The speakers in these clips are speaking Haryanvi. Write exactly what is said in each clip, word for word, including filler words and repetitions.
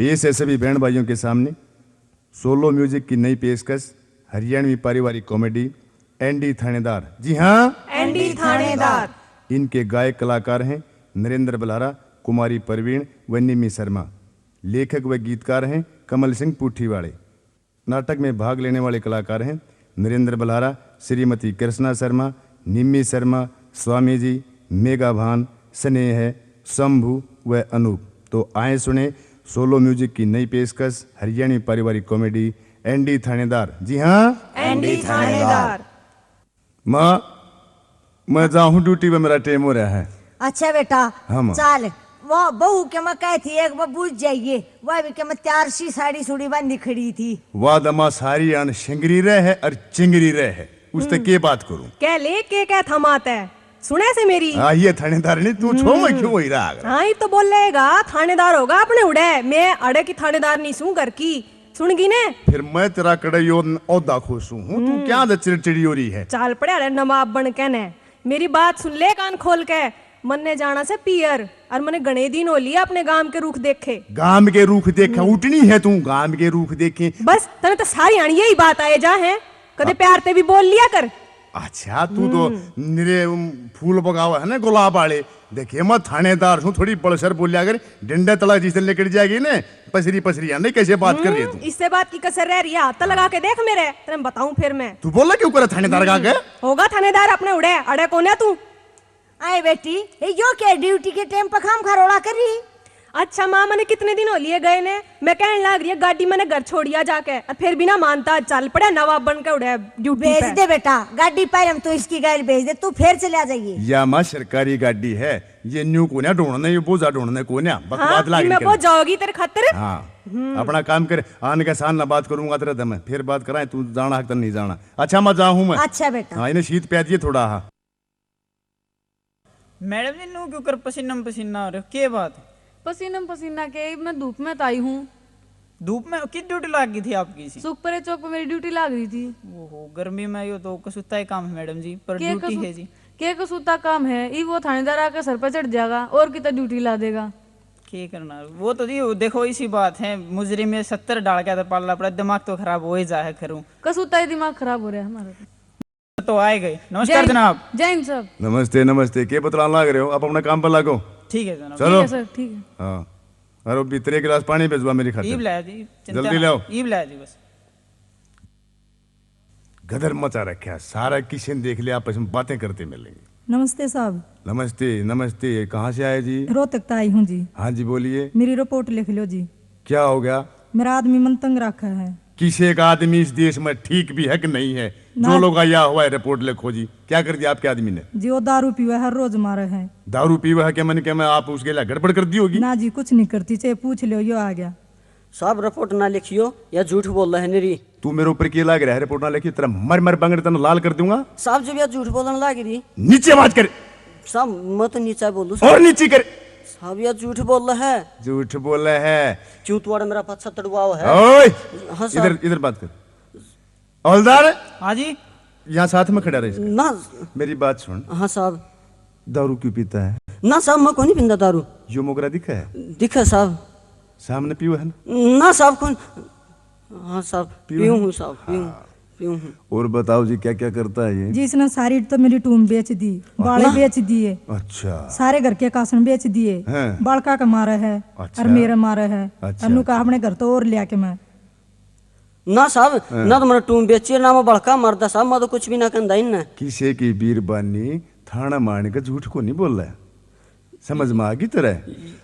पेश है सभी बहन भाइयों के सामने सोलो म्यूजिक की नई पेशकश, हरियाणवी पारिवारिक कॉमेडी एंडी थानेदार। जी हाँ, एंडी थानेदार। इनके गायक कलाकार हैं नरेंद्र बलहारा, कुमारी परवीण व निम्मी शर्मा। लेखक व गीतकार हैं कमल सिंह पूठी वाले। नाटक में भाग लेने वाले कलाकार हैं नरेंद्र बलहारा, श्रीमती कृष्णा शर्मा, निम्मी शर्मा, स्वामी जी, मेघा भान, स्नेह, शंभू व अनूप। तो आए सुने सोलो म्यूजिक की नई पेशकश, हरियाणवी पारिवारिक कॉमेडी एंडी थानेदार। जी हाँ, एंडी थानेदार। माँ, मैं जाऊँ ड्यूटी पे, मेरा टाइम हो रहा है। अच्छा बेटा, हाँ, माँ। चाल, वो बहू के मैं कही थी, एक बार बुझ जाइए, वह भी के मैं तैयार सी साड़ी सुड़ी बांधी खड़ी थी। वाह दमा, सारी आन शिंगरी रह है और चिंगरी रह है, उससे हम्म। के बात करूँ? कह ले, के कह थमा तै? सुने से मेरी? हाँ, ये थानेदार नहीं, तू छो में हम्म। क्यों वही रहा? हाँ, ये तो बोलेगा, थानेदार होगा अपने उड़े, मैं अड़े की थानेदार नहीं सूं घर की। सुन गई ने? फिर मैं तेरा कड़े यो औदा खोसूं हूँ, तू हम्म। क्या चिड़चिड़ी हो रही है? चाल पड़े अरे नवाब बन के ने। मेरी बात सुन ले कान खोल के। मन्ने जाना से पियर, और मन्ने घणे दिन हो लिए अपने गांव के रुख देखे। गांव के रुख देखे, हम्म। उठनी है तू, गांव के रुख देखे। बस, तने तो सारी आनी यही बात आए जा है। कदे अ- प्यार ते भी बोल लिया कर। अच्छा, तू तो हम्म। निरे, उम, फूल बगावे है ना गुलाब वाले। देखे, मैं थानेदार हूँ, थोड़ी बलसर बोलिया कर, डंडे तला जिस दिन निकल जाएगी ना, पसरी पसरी, नहीं कैसे बात कर रही है हम्म, तू? इससे बात की कसर रह रही है, हाथ तो लगा के देख मेरे, तेरे बताऊं फिर मैं। तू बोला क्यों करे थानेदार का हम्म, आगे? होगा थानेदार अपने उड़े, अड़े कौन है तू? आए बेटी, ये यो के ड्यूटी के टाइम पर खाम खा रोला कर रही? अच्छा माँ, मैंने कितने दिन हो लिए गए ने, मैं कहने लाग रही है गाड़ी मैंने घर छोड़िया जाके, और फिर भी ना मानता, चल पड़ा नवाब बन के उड़े ड्यूटी भेज पे। दे बेटा, गाड़ी पर हम तो इसकी गैल भेज दे, तू फिर चले आ जाइए। या माँ सरकारी गाड़ी है, ये न्यू कोन्या ढूंढने, ये बोझा ढूंढने कोन्या, बकवास हाँ, लाग मैं रही बोझा होगी तेरे खातिर। हाँ, हम्म। अपना काम कर, आन के सान ना बात करूंगा तेरे दम, फिर बात कराएं, तू जाना है कि नहीं जाना। अच्छा माँ जाऊँ मैं। अच्छा बेटा। हाँ, इन्हें शीत प्या दिए थोड़ा। हाँ। मैडम जी, नू क्यों कर पसीना में पसीना हो रहे हो? के बात? पसीना में पसीना के, मैं धूप में तो आई हूँ। धूप में? किस ड्यूटी लाग गई थी आपकी इसी? सुखपुरे चौक पे मेरी ड्यूटी लाग रही थी। ओहो, गर्मी में यो तो कसूता ही काम है मैडम जी, पर के ड्यूटी कसू-, है जी। के कसूता काम है? ई वो थानेदार आके सर पे चढ़ जाएगा और कितना ड्यूटी ला देगा। के करना? वो तो जी, वो देखो, इसी बात है, मुजरिम में सत्तर डाल के तो पालना पड़ा, दिमाग तो खराब हो ही जा है खरू। कसूता ही दिमाग खराब हो रहा है हमारा तो। तो आए गए। नमस्कार जय हिंद। जनाब। जय हिंद साहब। नमस्ते, नमस्ते। के बतलान लाग रहे हो? आप अपना काम पर लागो। ठीक है जनाब। चलो। ठीक है सर, ठीक है। हाँ। अरे भीतर एक गिलास पानी भेजवा मेरी खातिर। ईब लाया जी, चिंता जल्दी ना। लाओ। ईब लाया जी बस। गदर मचा रखा है, सारा किसी ने देख लिया, आपस में बातें करते मिलेंगे। नमस्ते साहब। नमस्ते, नमस्ते। कहाँ से आए जी? रोहतक तो आई हूँ जी। हाँ जी, बोलिए। मेरी रिपोर्ट लिख लो जी। क्या हो गया? मेरा आदमी मन तंग रखा है। किसी का आदमी इस देश में ठीक भी है कि नहीं है? ना। जो लोग आया हुआ है, रिपोर्ट लिखो जी। क्या कर दिया आपके आदमी ने? जी, वो दारू पीवे, हर रोज मारे है। दारू पीवे है, क्या मन के में आप उसके लिए गड़बड़ कर दी होगी? ना जी, कुछ नहीं करती, चाहे पूछ लो, यो आ गया। साहब, रिपोर्ट ना लिखियो, या झूठ बोल रहा है निरी। तू मेरे ऊपर के लाग रहा है, रिपोर्ट ना लिखियो, तेरा मर मर बंगड़ तन लाल कर दूंगा। साहब, जब या झूठ बोलने लाग रही। नीचे बात कर। साहब, मैं तो नीचा बोलूं। और नीचे कर। साहब, या झूठ बोल रहा है। झूठ बोल रहा है। क्यों तू आड़ा मेरा पाछा तड़वाओ है? ओए, हाँ साहब। इधर, इधर बात कर। हवलदार। हाँ जी। यहाँ साथ में खड़ा रहे इसके। ना। मेरी बात सुन। हाँ साहब। दारू क्यों पीता है? ना साहब, मैं कोनी पींदा दारू। यो मोगरा दिखा है? दिखा साहब। सामने पीवा है ना? ना साहब, कौन? हाँ साहब, पीवा पीऊँ है? हूँ साहब, पीऊँ, हाँ। पीऊँ हूँ। और बताओ जी, क्या क्या करता है ये? जी, इसने सारी तो मेरी टूम बेच दी, बाले हाँ। बेच दिए। अच्छा। सारे घर के कासन बेच दिए। हैं। बालका के मारे है, अच्छा। और मेरे मारे है। अच्छा, और नु कहा अच्छा। अपने घर तो और लिया के मैं। ना साहब, हाँ। ना तो मैंने टूम बेची है, ना मैं बड़का मरदा साहब, मैं तो कुछ भी ना कहंदा इनने। किसे की बीरबानी थाना मारने का झूठ को नहीं बोल रहा है। समझ में आ गई तेरे?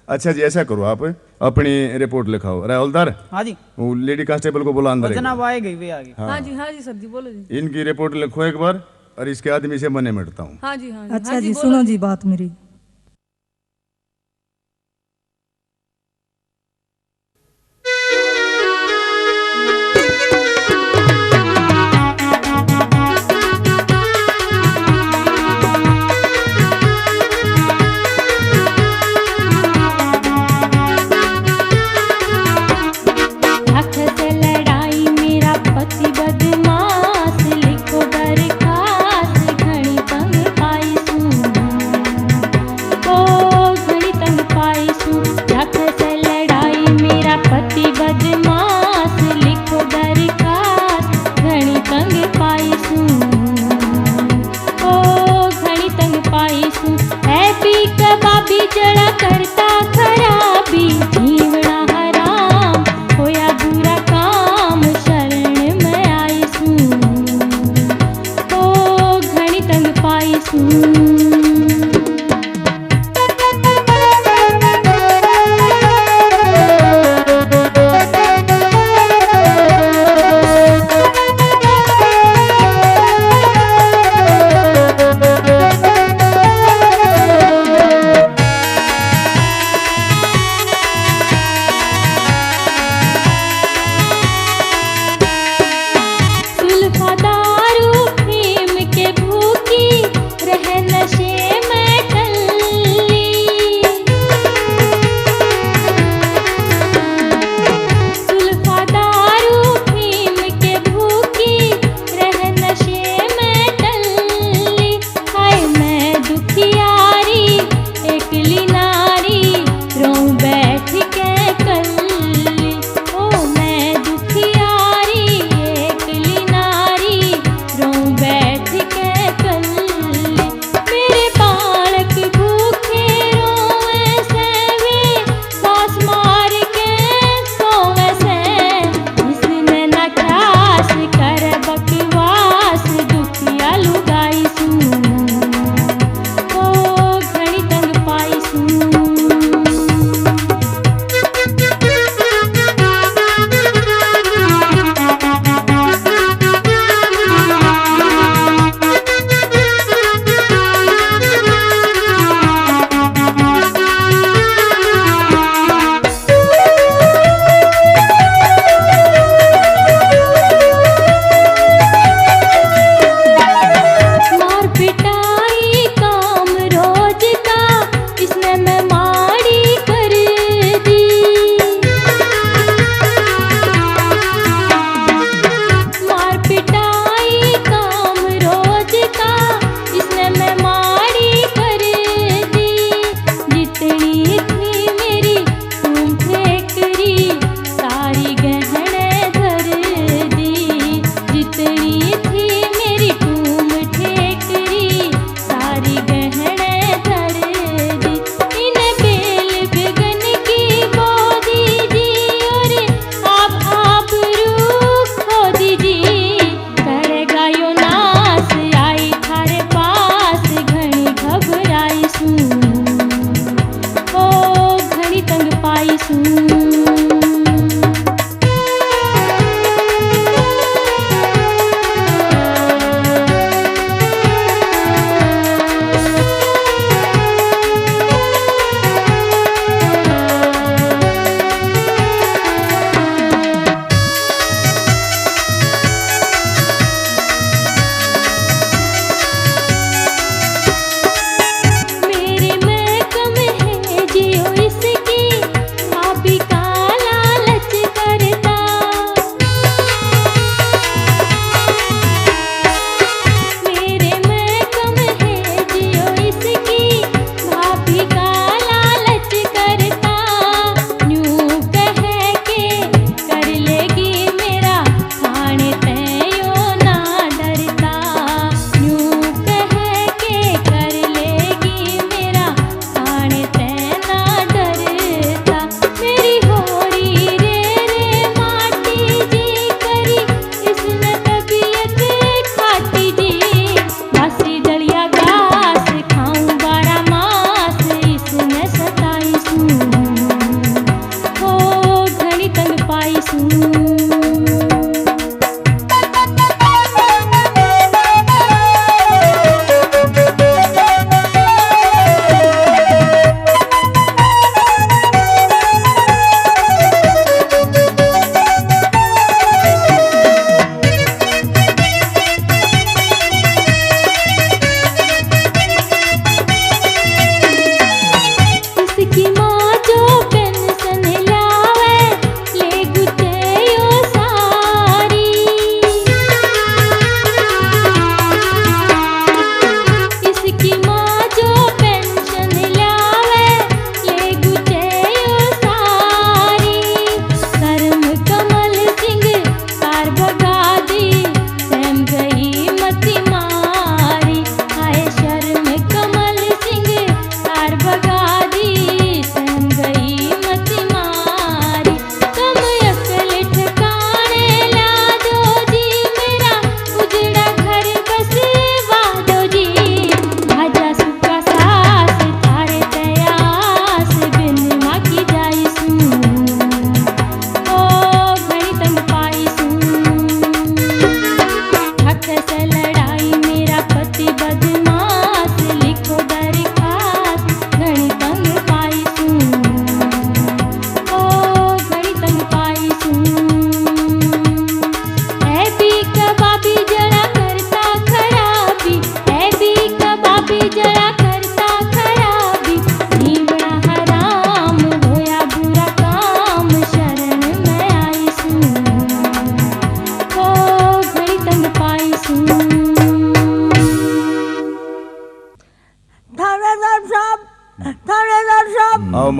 अच्छा जी, ऐसा करो, आप अपनी रिपोर्ट लिखाओ। अरे हवलदार, हाँ जी। वो लेडी कांस्टेबल को बुला अंदर और एक जनाब बार। आए गई, वे आ गई। हाँ। हाँ जी, हाँ जी सर जी, बोलो जी। इनकी रिपोर्ट लिखो एक बार, और इसके आदमी से मने मिटता हूँ। हाँ जी, हाँ जी। अच्छा हाँ जी, जी, बोलो सुनो जी। जी बात मेरी। अख से लड़ाई मेरा पति बदमाश, लिखो दरखास्त घणी तंग पाई सूं।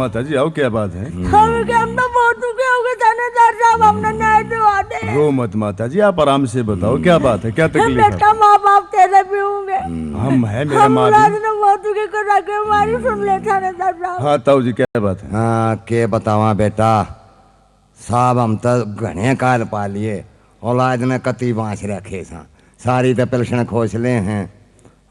माता जी, आओ, क्या बात है? हम के हम तो बहुत दुखी हो गए, थानेदार साहब, हमने न्याय दिवा दे। रो मत माता जी, आप आराम से बताओ, क्या बात है, क्या तकलीफ है? बेटा, माँ बाप तेरे भी होंगे। हम है, मेरा हम माँ भी। औलाद ने बहुत दुखी कर रखे, हमारी सुन ले थानेदार साहब। हाँ ताऊ जी, क्या बात है? हाँ, के बतावा बेटा, साहब, हम तो घणे काल पा लिए, औलाद ने कति बांस रखे सा, सारी तो पिलसण खोस ले हैं।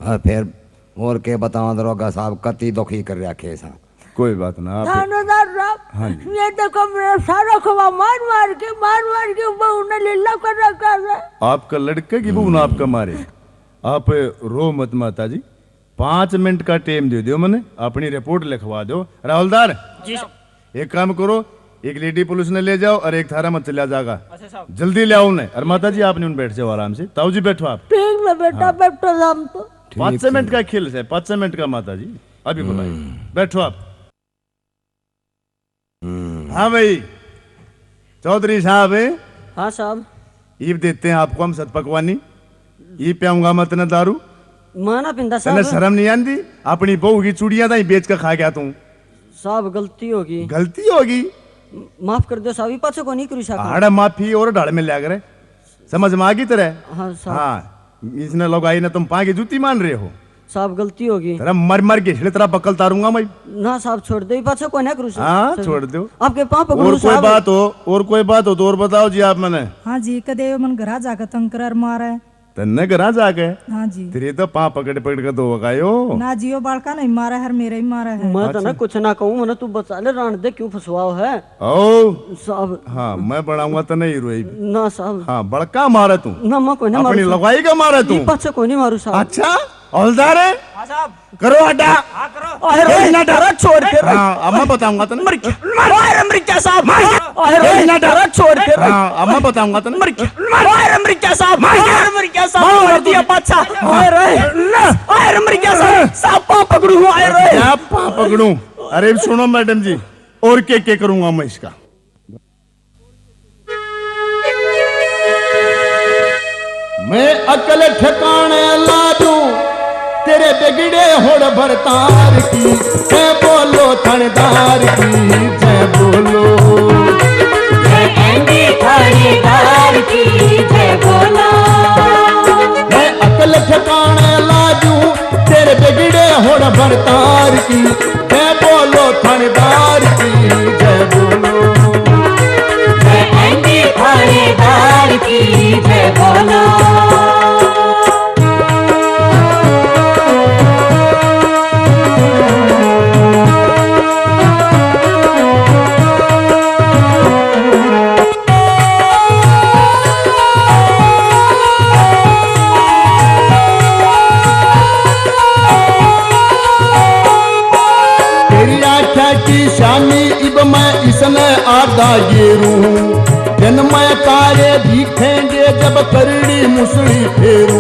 और फिर और के बतावा दरोगा साहब, कति दुखी कर रखे सा। कोई बात ना, आप थानेदार साहब, हाँ जी। ये देखो, मेरा सारा खोवा मार मार के, मार मार के बहू ने लीला कर रखा है। आपका लड़के की बहू ने आपका मारे? आप रो मत माता जी, पाँच मिनट का टाइम दे दो मने, अपनी रिपोर्ट लिखवा दो। राहुलदार, जी साहब। एक काम करो, एक लेडी पुलिस ने ले जाओ और एक थारा मत चला जागा। अच्छा साहब। जल्दी ले आओ उन्हें। और माता जी, आपने उन बैठ जाओ आराम से। ताऊ जी, बैठो आप। ठीक है बेटा, हाँ। बैठो हम तो। पाँच मिनट का खेल है, पाँच मिनट का माता जी। अभी बुलाइए। हम्म। बैठो आप। हम्म। हाँ भाई, चौधरी साहब। हाँ साहब। ईब देते हैं आपको हम सत पकवानी। ईब प्याऊंगा मैं तने दारू। मैं ना पिंदा तने साहब। शर्म नहीं आंदी? अपनी बहू की चूड़ियां ताई बेच के खा गया तू। साहब, गलती होगी। गलती होगी? माफ कर दो साहब, ये पाछे को नहीं करू सका। हाड़ा माफी और ढाल में लिया करे। समझ में आ गई तेरे? हाँ साहब। हाँ, इसने लुगाई ने तुम पाँव की जूती मान रहे हो। साहब, गलती होगी। तेरा मर मर के हिल तेरा बकल तारूंगा मैं। ना साहब, छोड़ दे, पाछे को ना करू सका। हाँ, छोड़ दो। आपके पाँव पकड़ू और कोई साहब। बात हो, और कोई बात हो तो और बताओ जी आप मने। हाँ जी, कदे यो मन घरा जाके तंग करे मारे। तन्ने घरा जाके? हाँ जी। तेरे तो पाँव पकड़ पकड़ के दो वगायो। ना जी, यो बालका नहीं मारा है, मेरा ही मारा है। मैं तो ना अच्छा। कुछ ना कहूँ, मने तू बचा ले, राण दे, क्यों फंसवाओ है? ओ। साहब। हाँ, मैं बनाऊंगा तो नहीं रोई। ना साहब। हाँ, बड़का मारे तू। ना, मैं कोई ना अपनी मारू साहब। लुगाई का मारे तू। ये पाछे कोई नहीं मारू साहब। अच्छा, हवलदार है? हाँ साहब। करो अड्डा। हाँ, करो। अरे, ए, ना डर। अरे, छोड़ दे रे। हाँ, अब मैं बताऊंगा तन्ने। मर गया। अरे, मर गया साहब। मार। अरे, ए, ना डर। अरे, छोड़ दे रे। हाँ, अब मैं बताऊंगा तन्ने। मर गया। अरे, मर गया साहब। मार। अरे, मर गया साहब। मार, मार दिया पाछा। हाँ। अरे। अरे, मर गया साहब। साहब, पाँव पकड़ू हूँ। अरे। क्या पाँव पकड़ूं? अरे, सुनो मैडम जी, और के के करूंगा मैं इसका? मैं अकल ठिकाने ला दूं तेरे बिगड़े होड़ भरतार की। जय बोलो थानेदार की, जय बोलो। जय एंडी थानेदार की, जय बोलो। मैं अकल ठिकाने ला दूं तेरे बिगड़े होड़ भरतार की। जय बोलो थानेदार की, जय बोलो। जय एंडी थानेदार की, जय बोलो। तेरी आख्या की शामी इब मैं इसने आधा गेरू। दिन मैं तारे दिखेंगे जब करड़ी मुसड़ी फेरू।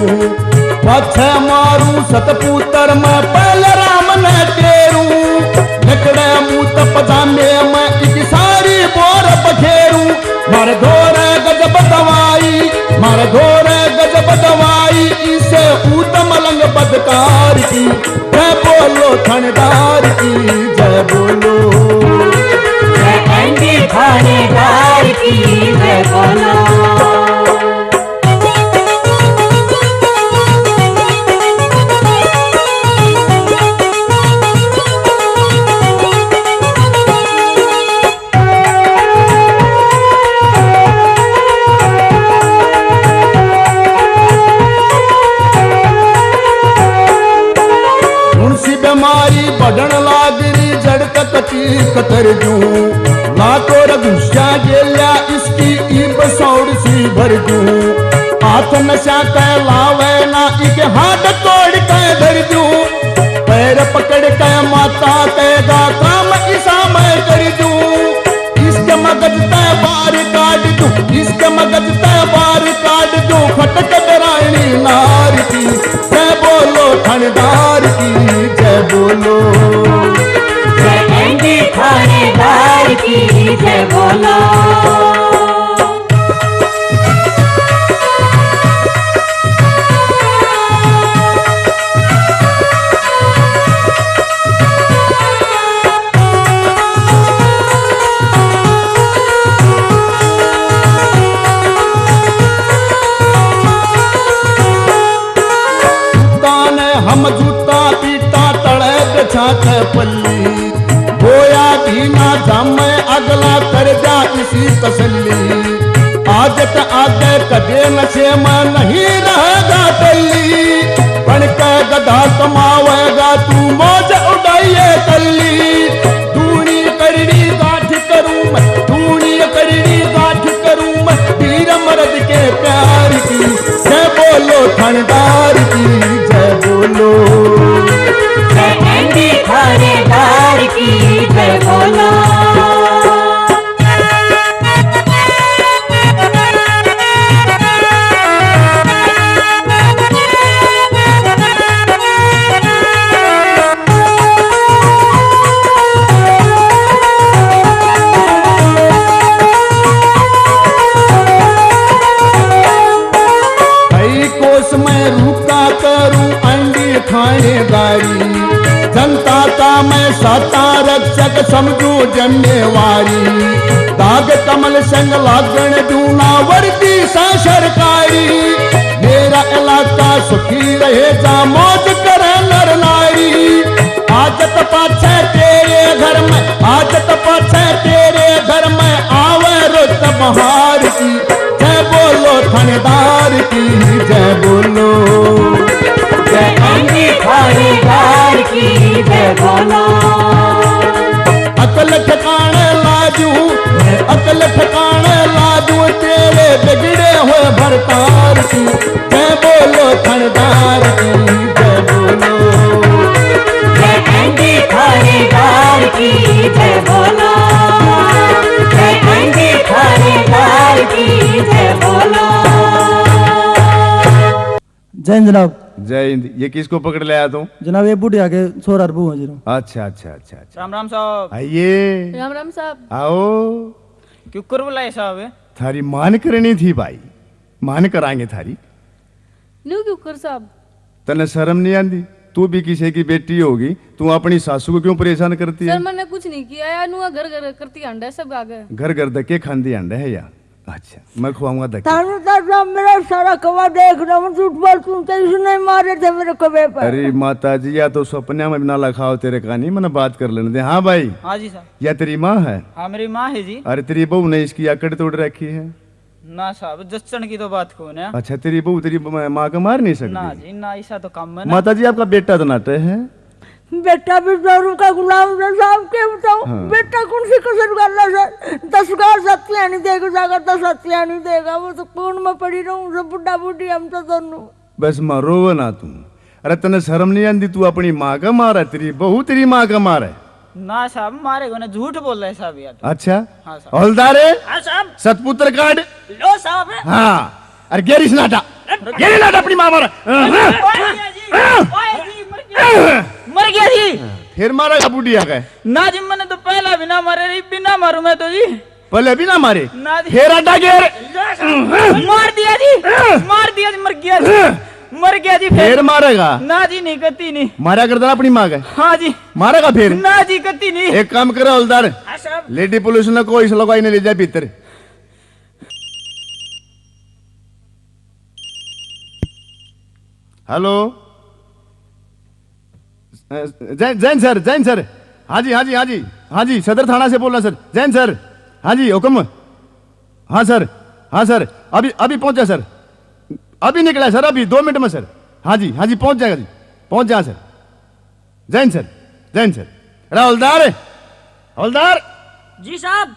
पाछे मारू सतपुत्र मैं पहले राम ने तेरू। निकड़े मुंह तप जामे मैं एक सारी बोर बखेरू। मारे धोरे गजब दवाई, मारे धोरे गजब दवाई, इसे ऊत मलंग बदकार की। जय बोलो थानेदार की, जय बोलो। जय एंडी थानेदार की, जय बोलो। हुण सी बीमारी बढ़न लाग री, जड़ तक चीख तर जूं। लाखों रे घुसिया गेल्या इसकी ईब सौड़ सी भर जूं। हाथ नशा के लावे ना, इके हाथ तोड़ के धर जूं। पैर पकड़ के माता तेगा काम इसा मैं कर जूं। इसके मगज तै बार काट दूं, इसके मगज तै बार काट दूं, फटक डरानी नार की। जय बोलो थानेदार की, जय बोलो। जय एंडी थानेदार की, जय बोलो। तसल्ली। आज त आगे कदे नशे में नहीं रहेगा टल्ली। बन के गधा कमावेगा तू, मौज उड़ाइए कल्ली। धूनी करड़ी गांठ करूं मैं, धूनी करड़ी गांठ करूं मैं, वीर मर्द के प्यार की। जय बोलो थानेदार की, जय बोलो। जय एंडी थानेदार की, जय बोलो। कई कोस मैं रुका करूं अंडी थानेदारी, जनता का मैं सत्ता रक्षक समझू जिम्मेवारी। दाग कमल संग लागण दूना वर्दी सा सरकारी। मेरा इलाका सुखी रहे जा मौज करे नर नारी। आदत पाछे तेरे घर में, आदत पाछे तेरे घर में आवे रुत बहार की। जय बोलो थानेदार की, जय बोलो। जय एंडी थानेदार की, जय बोलो। अकल ठिकाने लाजू, अकल ठिकाने लाजू तेरे बिगड़े हुए भरतार की। जय बोलो थानेदार की, जय बोलो। जय एंडी थानेदार की, जय बोलो। जय एंडी थानेदार की, जय बोलो। जय हिंद जनाब। जय हिंद। ये किसको पकड़ ले आया तू? जनाब, ये बुढ़िया के छोरा और बहू हैं जी। अच्छा, अच्छा, अच्छा, अच्छा। राम राम साहब। आइए। राम राम साहब। आओ। क्यों कर बुलाए साहब? थारी मान करनी थी भाई, मान करांगे थारी। न्यू क्यों कर साहब? तन्ने शर्म नहीं आंदी? तू भी किसी की बेटी होगी, तू अपनी सासू को क्यों परेशान करती है? सर, मैंने कुछ नहीं किया यार, नुआ घर घर करती हांडा है सब आगे। घर घर धक्के खांदी हांडा है या? अच्छा, मैं खुआऊंगा धक्के। थानू तो सब मेरा सारा कवा देख रहा हूँ, झूठ बोल, तू तो इसने मारे थे मेरे कवे पर। अरे माता जी, या तो सपने में भी ना लखाओ तेरे का नहीं, मैंने बात कर लेने दे। हाँ भाई। हाँ जी सर। या तेरी माँ है? हाँ, मेरी माँ है जी। अरे तेरी बहू ने इसकी अकड़ तोड़ रखी है। ना साहब, जच्चन की तो बात को ना। अच्छा, तेरी बहू तेरी ब-, माँ का मार नहीं सकती? ना जी, ना, ऐसा तो काम है ना। माता जी, आपका बेटा तो नाटे है। बेटा भी दारू का गुलाम है साहब, के बताऊं? हाँ। बेटा कौन सी कसर कर ला सर? दस गाल सत्या नहीं देगा, जाकर दस सत्या नहीं देगा, वो तो कौन में पड़ी रहूं, सब बुढ़ा बूढ़ी हम तो दोनों। बस माँ, रोवे ना तू। अरे, तन्ने शर्म नहीं आंदी? तू अपनी माँ का मारे, तेरी बहू तेरी माँ का मारे। ना साहब, मारे को ना, झूठ बोल रहे साहब यार। अच्छा। हाँ साहब। हवलदार। हाँ साहब। सतपुत्र काट। लो साहब। हाँ। अरे गेरी सन्नाटा। अरे गेरी सन्नाटा अपनी माँ मारे। ओए जी, ओए जी, मर गया। मर गया जी। फिर मारेगा बुढ़िया के? ना जी, मैंने तो पहला भी ना मारे, इब भी ना मारूं मैं तो जी। पहले भी ना मारे? ना जी। फिर आटा गेर। मार दिया जी, मार दिया जी, मर गया जी, मर गया जी फिर। फिर मारेगा? ना जी, नहीं, कती नहीं। मारा करता ना अपनी माँ के? हाँ जी। मारेगा फिर? ना जी, कती नहीं। एक काम करे हवलदार, हाँ साहब। लेडी पुलिस ने कोई इस लुगाई ने ले जाए भीतर। हेलो। अ, जैन, जैन सर, जैन सर। हाँ जी, हाँ जी, हाँ जी। हाँ जी, सदर थाना से बोल रहा सर। जैन सर। हाँ जी, हुक्म। हाँ सर, हाँ सर, अभी, अभी पहुँचा सर। अभी निकला सर, अभी दो मिनट में सर। हाँ जी, हाँ जी, पहुँच जाएगा जी, पहुँच जाएगा सर। जैन सर, जैन सर। अरे हवलदार, हवलदार। जी साहब।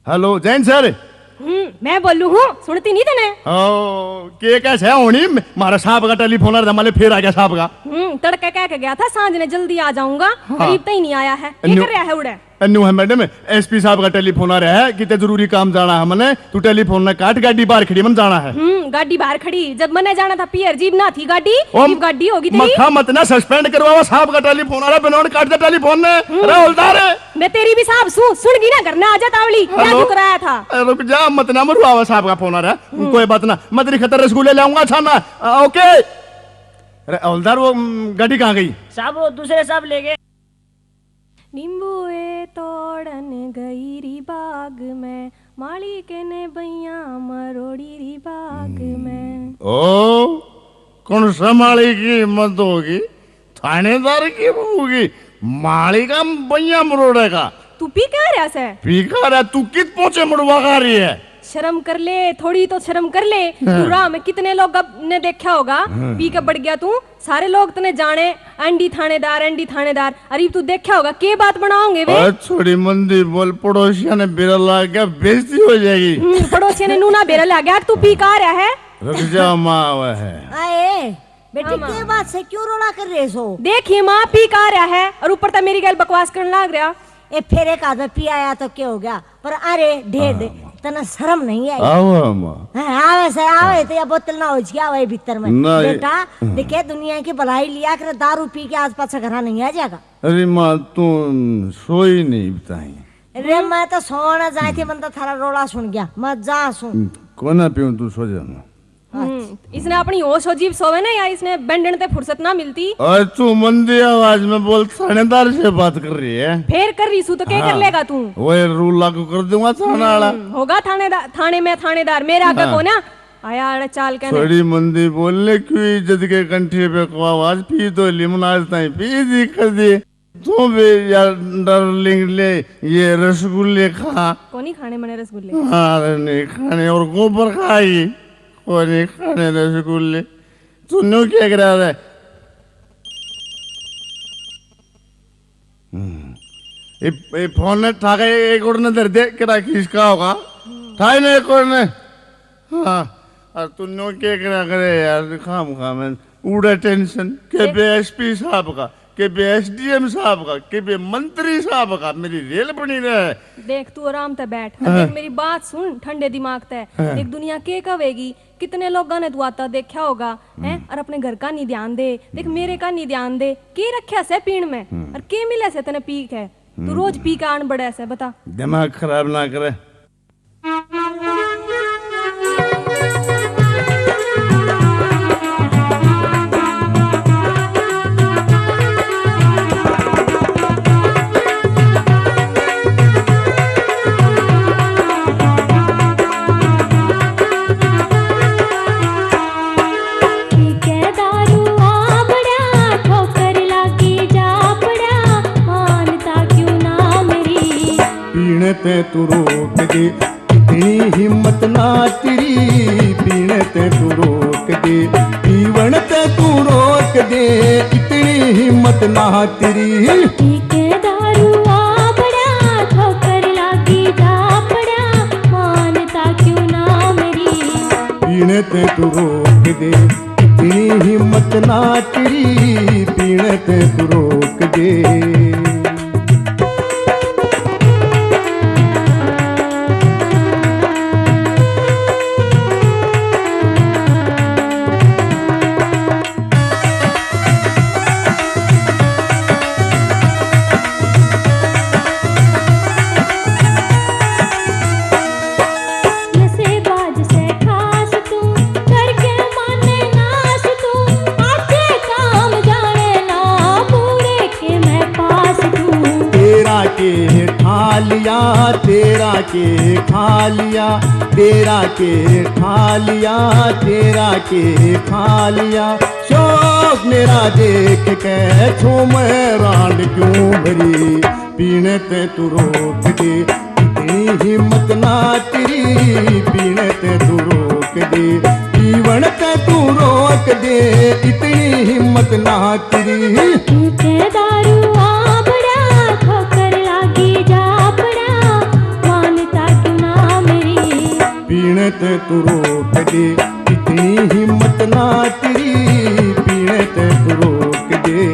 हेलो, जैन सर। हम्म, मैं बोलू हूँ, सुनती नहीं तने? ओ, के कैसे होनी? मारा साहब का टेलीफोन आ रहा था, माले फिर आ गया साहब का। हम्म, तड़के कह के गया था, सांझ ने जल्दी आ जाऊंगा, हाँ। करीब तई नहीं आया है। के कर रहा है उड़े? अन्नू है मैडम, एसपी साहब का टेलीफोन आ रहा है, कितने जरूरी काम जाना है मने। तू टेलीफोन ने काट, गाड़ी बाहर खड़ी, मन जाना है। हम्म, गाड़ी बाहर खड़ी। जब मने जाना था पीयर जीप ना थी गाड़ी, ओ, जीप गाड़ी होगी तेरी। मखा मत ना, सस्पेंड करवावा, साहब का टेलीफोन आ रहा, बिना काट दे टेलीफोन ने। हम्म। अरे हवलदार। मैं तेरी भी साहब सू, सुन गई ना, घर ना आ जा तावली, क्या हेलो। क्यों कराया था? अरे रुक जा, मत ना मरवावा, साहब का फोन आ रहा है। हम्म। कोई बात ना, मैं तेरी खतर रसगुल्ले ले आऊंगा, अच्छा ना। आ, ओके। अरे हवलदार, वो, हम्म, गाड़ी कहाँ गई? साहब, वो दूसरे साहब ले गए। नींबू ए तोड़न गई री बाग में, माली के ने बैया मरोड़ी री बाग में। ओ, कौन सा माली की हिम्मत होगी? थानेदार की बहू की, माली का बइया मरोड़े का। तू पी क्या रहा सै? पी क्या रहा? तू कित पहुंचे मुड़वा खा रही है? शर्म कर ले, थोड़ी तो शर्म कर ले। हाँ। तू राह में कितने लोग ने देखा होगा, हाँ। पी के बढ़ गया तू। सारे लोग तने जाने, एंडी थानेदार, एंडी थानेदार। अरे तू देखा होगा, के बात बनाओगे वे? ओए छोड़ी मंदी बोल, पड़ोसिया ने बेरा लाग गया, बेइज्जती हो जाएगी। हम्म, पड़ोसिया ने नूना बेरा लाग गया, तू पी का रहा है? रुक जा, माँ आवे है। आए, बेटी, हाँ, माँ। के बात से क्यों रोला कर रहे सो? देखिए माँ, पी का रहा है और ऊपर तक मेरी गैल बकवास करने लाग रहा। ए, फेरे का तो पी आया तो क्या हो गया? पर अरे ढेर दे, हाँ, माँ। तने शर्म नहीं आई? आवे, माँ। हाँ, आवे सर, आवे, हाँ। तो या बोतल ना हो जी, आवे भीतर में। नहीं। बेटा, हाँ। देखे, दुनिया की भलाई लिया कर दारू पी के आज पाछा घरा नहीं आ जाएगा। अरे माँ, तू सोई नहीं बताई। अरे, मैं तो सोना जाए थी, मन तो थारा रोला सुन गया, मैं जा सुन। कोना पीऊँ, तू सो जा माँ। हम्म, इसने अपनी होश अजीब सोवे ना, या इसने बैंडन ते फुर्सत ना मिलती। और तू मंदी आवाज में बोल, थानेदार से बात कर रही है। फेर कर रही सू तो क्या कर हाँ। लेगा तू? वो रूल लागू कर दूंगा थाने वाला। हम्म, होगा थानेदार, थाने में थानेदार, मेरा आगे हाँ। को ना आया अड़ा चाल कहने। थोड़ी मंदी बोलने क्यों इज्जत के कंठे पे को आवाज पी तो लिमनाज ताई पी दी कर दी। तू भी यार डार्लिंग ले ये रसगुल्ले खा। कोनी खाने मने रसगुल्ले। अरे नहीं खाने और गोबर खाई। कोनी खाने रसगुल्ले। तू न्यू क्या करा रहा है? हम्म। ये, ये फोन ने ठा के एक और ने धर दे, केड़ा किसका होगा? ठाई ने एक और ने। हाँ, और तू न्यू के करा करे यार, खाम खाम है। उड़ा टेंशन, के देख बे एसपी साहब का, के बे एसडीएम साहब का, के बे मंत्री साहब का, मेरी रेल बनी रहे। देख, तू आराम ते बैठ। हाँ। देख, मेरी बात सुन ठंडे दिमाग ते। हाँ। देख, दुनिया के कहेगी, कितने लोगां ने तू आता देखा होगा, हैं? हम्म। और अपने घर का नहीं ध्यान दे। देख, मेरे का नहीं ध्यान दे। के रख्या से पीण में? हम्म। और के मिले से तने पी के? तू हम्म। रोज पी के आन बड़े से, बता। दिमाग खराब ना करे। पी के दारू आ बड़ा, ठोकर लागी जा पड़ा, मानता क्यों ना मेरी? पीने ते तू रोक दे, इतनी हिम्मत ना तेरी, पीने ते तू रोक दे, पीवण ते तू रोक दे, इतनी हिम्मत ना तेरी। पी के दारू आ बड़ा, ठोकर लागी जा पड़ा, मानता क्यों ना मेरी? पीने ते तू रोक दे, इतनी हिम्मत ना तेरी, पीने ते तू रोक दे। नशेबाज से खास तू, करके माने नाश तू, आखे काम जाने ना, पूरे के मैं पास तू। तेरा के ठा लिया, तेरा के ठा लिया, तेरा के ठा लिया, तेरा के ठा लिया। शौक मेरा देख के छो मैं रांड क्यों भरी, पीने ते तू रोक दे, इतनी हिम्मत ना तेरी, पीने ते तू रोक दे, पीवण ते तू रोक दे, इतनी हिम्मत ना तेरी। पी के दारू आ बड़ा, ठोकर लागी जा पड़ा, मानता क्यों ना मेरी? पीने ते तू रोक दे, इतनी हिम्मत ना तेरी, पीने ते तू रोक दे।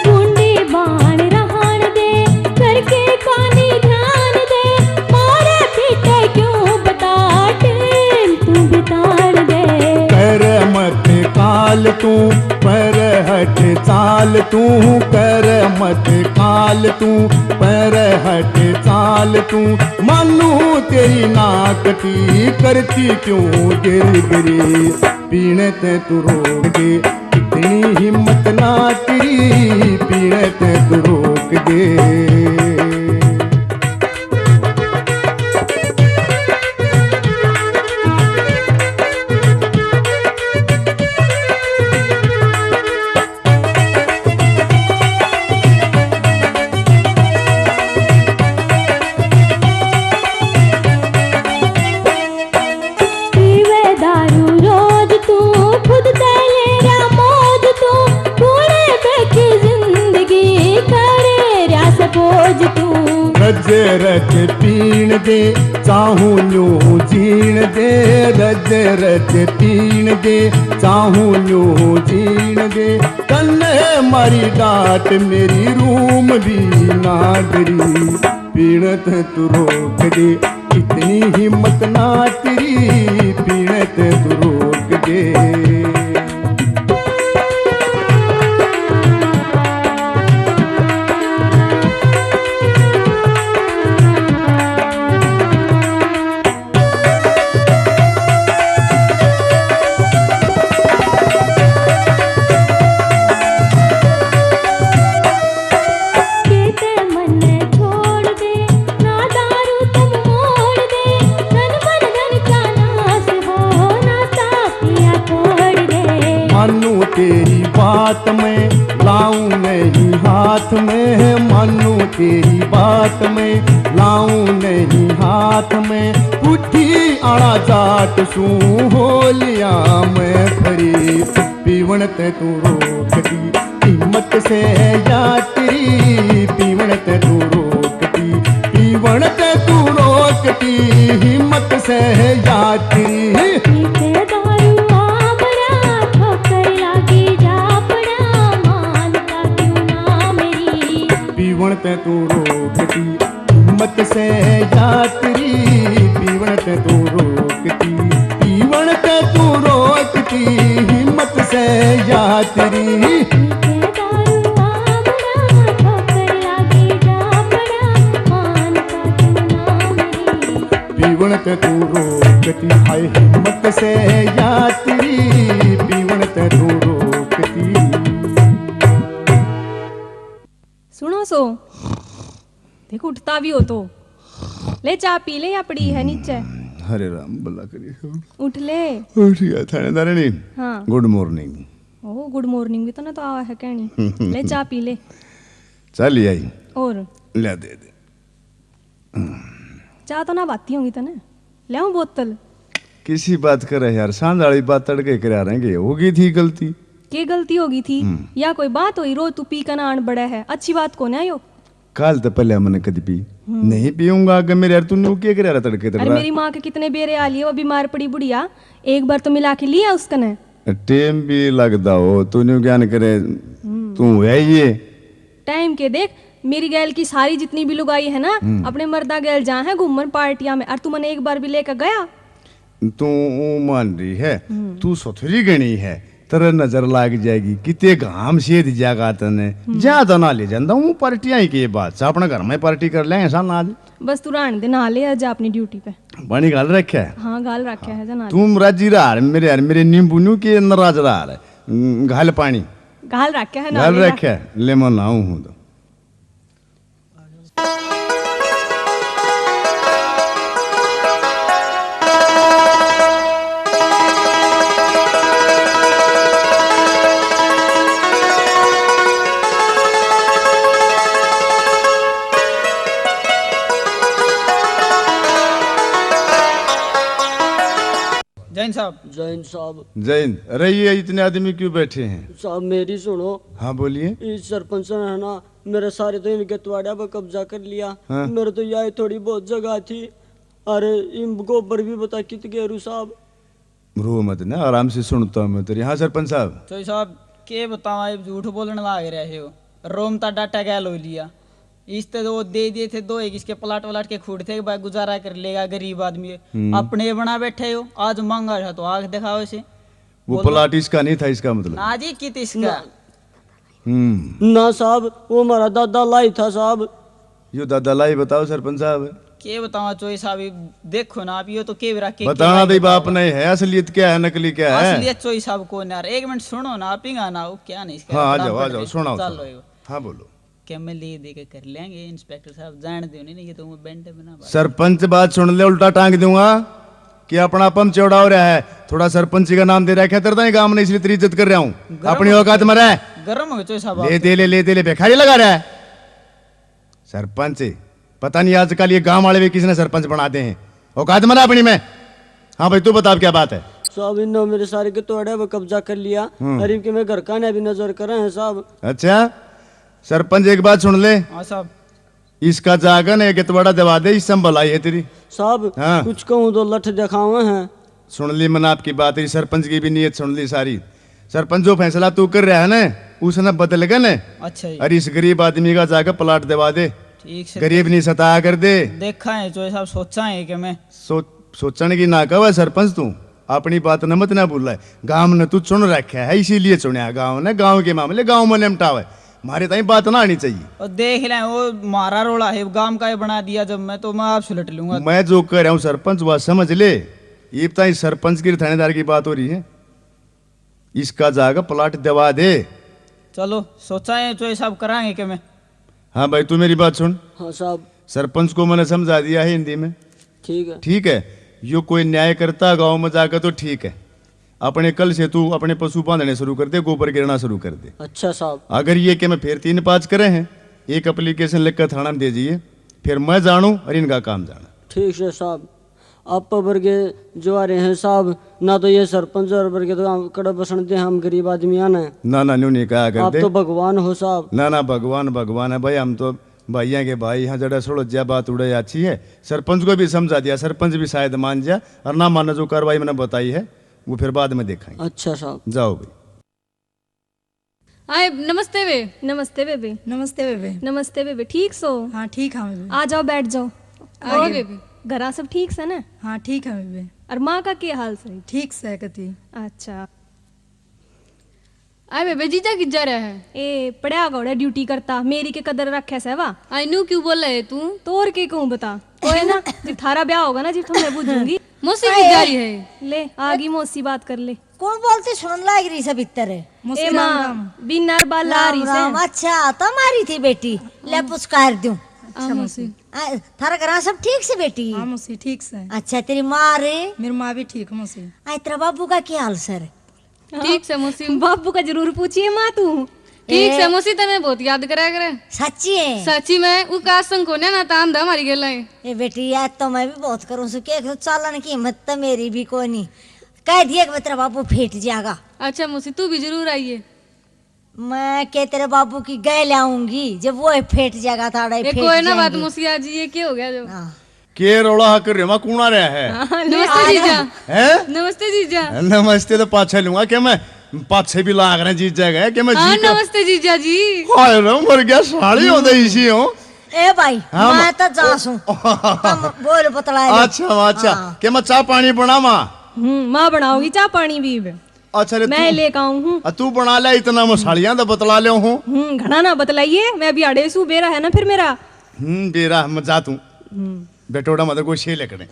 मुंडी बाण रहण दे, करके कानी ध्यान दे, मारे पीटे क्यों बता, टेम तू बितान दे। कर मत काल तू, पर हट चाल तू, कर मत काल तू, पर हट चाल तू। मानू तेरी ना कटी, करती क्यों गिर गिरी। पीने ते तू रोक दे, इतनी हिम्मत ना तेरी, पीने ते तू रोक दे। पीवे दारू रोज तू, खुद तै ले रहा मौज तू, कूड़े पे की जिंदगी करे रहा से बोझ तू। रज रज पीण दे, चाहूं न्यू जीण दे, रज रज पीण दे, चाहूं न्यू जीण दे। तन्ने मारी डांट मेरी रूम भी ना डरी। पीण ते तू रोक दे, इतनी हिम्मत ना तेरी, पीण ते तू रोक दे। के ते मन्ने छोड़ दे, ना दारू तुम मोड़ दे, धन मन धन का नाश हो, ना साथिया तोड़ दे। मानू तेरी बात में, लाऊं नहीं हाथ में, मानू तेरी बात में, लाऊं नहीं हाथ में। उठी आना जाट सूं होलिया में फरी, पीवण ते तू रोक दी हिम्मत से यात्री, पीवण ते तू रोक दी, पीवण ते तू रोक दी हिम्मत से यात्री। पीते दारू आबड़ा, ठोकर लागी जा पड़ा, मानता क्यों ना मेरी। पीवण ते तू रोक दी हिम्मत से यात्री, पीवण ते तू रोक दी, पीवण ते तू रोक दी हिम्मत से यात्री। पीते दारू आबड़ा, ठोकर लागी जा पड़ा, मानता क्यों ना मेरी। पीवण ते तू रोक दी हाय हिम्मत से यात्री, पीवण ते तू रोक दी। सुनो सो, देख उठता भी हो तो ले, चाय पी ले, या पड़ी है नीचे। हरे राम, भला करिए। उठ ले। उठ गया थानेदारनी। हाँ। Good morning. ओ, गुड मॉर्निंग भी तो ना तो आवा है कहनी। ले, चाय पी ले। चल आई। और? ले दे दे। चाय तो ना बाती होंगी तने। ले आऊं बोतल? किसी बात करे यार, सांझ वाली बात तड़के करा रहेंगे, हो गई थी गलती। के गलती हो गई थी? हम्म। या कोई बात हुई, रोज तू पी के ना आन बड़ा है, अच्छी बात को ना आयो। काल तो पहले मैंने कदी पी? हम्म। नहीं पीऊंगा आगे मेरे यार, तू न्यू के करे यार तड़के अरे तड़का? मेरी माँ के कितने बेरे आ लिए, वो बीमार पड़ी बुढ़िया, एक बार तो मिला के लिया उसकने। टेम भी लगदा हो, तू न्यू ज्ञान करे, हम्म। तू है ये। टाइम के देख, मेरी गैल की सारी जितनी भी लुगाई है ना, हम्म। अपने मर्दा गैल जा है घूमन पार्टियां में, और तू मने एक बार भी लेकर गया? तू ऊ मान रही है, हम्म। तू सुथरी घणी है, तेरे नजर लाग जाएगी, किते घाम सेध जाएगा तने। हम्म। ज्यादा ना ले जांदा हूँ पार्टियां ही के बात, अपने घर में पार्टी कर ले, ऐसा ना आज। बस तू रहन दे, ना ले आज अपनी ड्यूटी पे। पानी घाल रखा है? हाँ, घाल रखा है, जना। तू राजी रहा मेरे यार, मेरे नींबू न्यू के नाराज रहा है। हम्म, घाल पानी। घाल रखा है ना, घाल ले जा। रखा है, ले मैं नहाऊं हूँ तो। जय हिंद साहब। जय हिंद साहब। जय हिंद। अरे, ये इतने आदमी क्यों बैठे हैं? साहब, मेरी सुनो। हाँ, बोलिए। इस सरपंच ने है ना, मेरे सारे तो इनके तुआड़ा पर कब्जा कर लिया। हाँ। मेरे तो यही थोड़ी बहुत जगह थी। अरे, इन गोबर भी बता कित गेरू साहब। रो मत ना, आराम से सुनता हूँ मैं तेरी। हाँ सरपंच साहब। चोई साहब, के बतावा, ये झूठ बोलने लाग रहे हो। रोम ता डाटा गैल हो लिया। इस ते वो दे दिए थे दो एक इसके प्लाट व्लाट के खुद थे, भाई गुजारा कर लेगा गरीब आदमी। हम्म। अपने बना बैठे हो, आज मांगा था तो आग दिखाओ इसे। वो बोलो। प्लाट इसका नहीं था, इसका मतलब? ना जी, कित इसका? ना। हम्म। ना साहब, वो हमारा दादा लाई था साहब। यो दादा लाई बताओ सरपंच साहब। के बतावा चोई साहब, ये देखो ना आप, यो तो के रखे बताना दे बाप ने है, असलियत क्या है, नकली क्या है? असलियत चोई साहब को ना, एक मिनट सुनो ना, आप ही ना, वो क्या नहीं इसका हाँ, आ जाओ, आ जाओ, सुनाओ, चलो सुनाओ। यो। हाँ, बोलो। क्या मैं ले दे के कर लेंगे इंस्पेक्टर साहब, जान दो नहीं, ये तो मैं बेंडे बना बात। सरपंच बात सुन ले, उल्टा टांग दूंगा कि अपना पम चौड़ा हो रहा है। थोड़ा सरपंची का नाम दे रखा है तेरे ताई गांव ने, इसलिए तेरी इज्जत कर रहा हूँ। अपनी औकात में रह। गर्म हो गए चोई साहब आप ले तो। दे ले, ले दे ले, भिखारी लगा रहा है। सरपंच, पता नहीं आजकल ये गांव वाले भी किसने सरपंच बनाते हैं। औकात में रह अपनी में। हाँ भाई, तू बता, अब क्या बात है? साहब, इन्होंने मेरे सारे के तोड़े पे कब्जा कर लिया। हम्म। गरीब के मैं घर का ने भी नजर करे हैं साहब। अच्छा, सरपंच, एक बात सुन ले। हाँ साहब। इसका जागन एक गतवाड़ा दबा दे, इससे भलाई है तेरी। साहब, हाँ। कुछ कहूँ तो लठ दिखावे हैं। सुन ली मैंने आपकी बात, ये सरपंच की भी नीयत सुन ली सारी। सरपंच, जो फैसला तू कर रहा है ना, उसने बदल के ना, अच्छा जी। और इस गरीब आदमी का जाकर प्लाट दबा दे। ठीक से। गरीब नहीं सताया कर दे। देखा है चोई साहब, सोचा है कि मैं सो-, सोचण की ना कहवे सरपंच तू, अपनी बात न मत ना भूले। गांव ने तू चुन रखा है, इसीलिए चुनया गांव ने, गांव के मामले गांव में निपटावे, म्हारे ताई बात ना आनी चाहिए। और देख ले, वो म्हारा रोला है, गांव का ही बना दिया, जब मैं तो मैं आपसे लड़ लूंगा। मैं जो कह रहा हूँ सरपंच, वह समझ ले, इब ताई सरपंच की थानेदार की बात हो रही है। इसका जाकर प्लाट दबा दे। चलो, सोचा है, चोई साहब, करांगे के मैं। हाँ भाई, तू मेरी बात सुन। हाँ साहब। सरपंच को मैंने समझा दिया है हिंदी में। ठीक है। ठीक है, यो कोई न्याय करता गांव में जाकर तो ठीक है, अपने कल से तू अपने पशु बांधने शुरू कर दे, गोबर गिरना शुरू कर दे। अच्छा साहब। अगर ये के मैं फिर तीन पाँच करे हैं, एक एप्लीकेशन लिख कर थाना में दे जाइए, फिर मैं जानू और इनका काम जाना। ठीक है साहब। आप वर्गे जो आ रहे हैं साहब, ना तो ये सरपंच और वर्गे तो हम कड़े बसन दे, हम गरीब आदमी आना है। ना, ना, न्यू नहीं कहा आप करते। तो भगवान हो साहब। ना, ना, भगवान, भगवान है भाई, हम तो भाइयां के भाई हैं, जड़ा सुलझ जा बात उड़े अच्छी है। सरपंच को भी समझा दिया, सरपंच भी शायद मान जा, और ना मानो जो कार्रवाई मैंने बताई है, वो फिर बाद में देखेंगे। अच्छा साहब। जाओ भाई। आए, नमस्ते बे। नमस्ते बेबे। नमस्ते बेबे। नमस्ते बेबे, ठीक सो? हाँ, ठीक हाँ बेबे। आ जाओ, बैठ जाओ। आ और गए बेबे। घरा सब ठीक से ना? हाँ, ठीक है बेबे। और माँ का के हाल से? ठीक से कती। अच्छा। आए बेबे, जीजा कित जा रहा है? ए, पड़ा घोड़े ड्यूटी करता, मेरी के कदर रखे से वा। आई न्यू क्यों बोला है तू? तो और के कहूँ बता। ओए ना, जब थारा ब्याह होगा ना, जब तो मैं बूझूंगी। मौसी भी जा रही है। ले, आ गई मौसी, बात कर ले। कौन बोलती सुनन लाग रही से भीतर? मौसी ए राम माँ, राम। बिनार बाल आ राम रही से। राम, अच्छा, तो हमारी थी बेटी। ले, पुचकार दूं। अच्छा, मौसी। आ, थारा घरा सब ठीक से बेटी? हाँ, मौसी, ठीक से। अच्छा, तेरी माँ रे? मेरी माँ भी ठीक, मौसी। आ, तेरा बाबू का क्या हाल सर? ठीक से, मौसी। बाबू का जरूर पूछिए, माँ, तू। ठीक से, ए। मौसी, तने बहुत याद करा करे। सच्ची है? सच्ची में, उ कासंग कोन्या ना, तान दा हमारी गेला है। ए बेटी, याद तो मैं भी बहुत करूँ सु, के चालन की हिम्मत तो मेरी भी कोनी। कह दिए कि मैं तेरा बाबू फेट जाएगा। अच्छा मौसी, तू भी जरूर आइए। मैं के तेरे बाबू की गैल आऊंगी, जब वो फेट जाएगा, थाड़ा ही ये फेट कोई ना बात जाएंगे। मौसी, आज ये क्या हो गया जो? हाँ। के रोला कर रे, मैं कूण आ रहा है? हाँ, नमस्ते जीजा। हैं? नमस्ते जीजा। नमस्ते तो पाछे लूंगा, क्या मैं पाछे भी लाग रहे जीजा गए, क्या मैं हाँ, जी का नमस्ते जीजा जी। हाय रे, मर गया, साली होते इसी हो। ए भाई, हाँ, मैं माँ। तो जा सूं। तुम बोल बतला ले। अच्छा, अच्छा। हाँ। के मैं चाय पानी बनावा? हम्म, माँ बनाओगी चाय पानी भी। अच्छा रे, मैं तू लेके आऊं हूँ। आ, तू बना ले, इतना मैं सालियां तो बतला ले हूँ। हम्म, घणा ना बतलाइए, मैं अभी अड़े सू, बेरा है ना फिर मेरा। हम्म, बेरा मत जा तू। हम्म। बेटोड़ा मतलब कोई छे लेकड़े।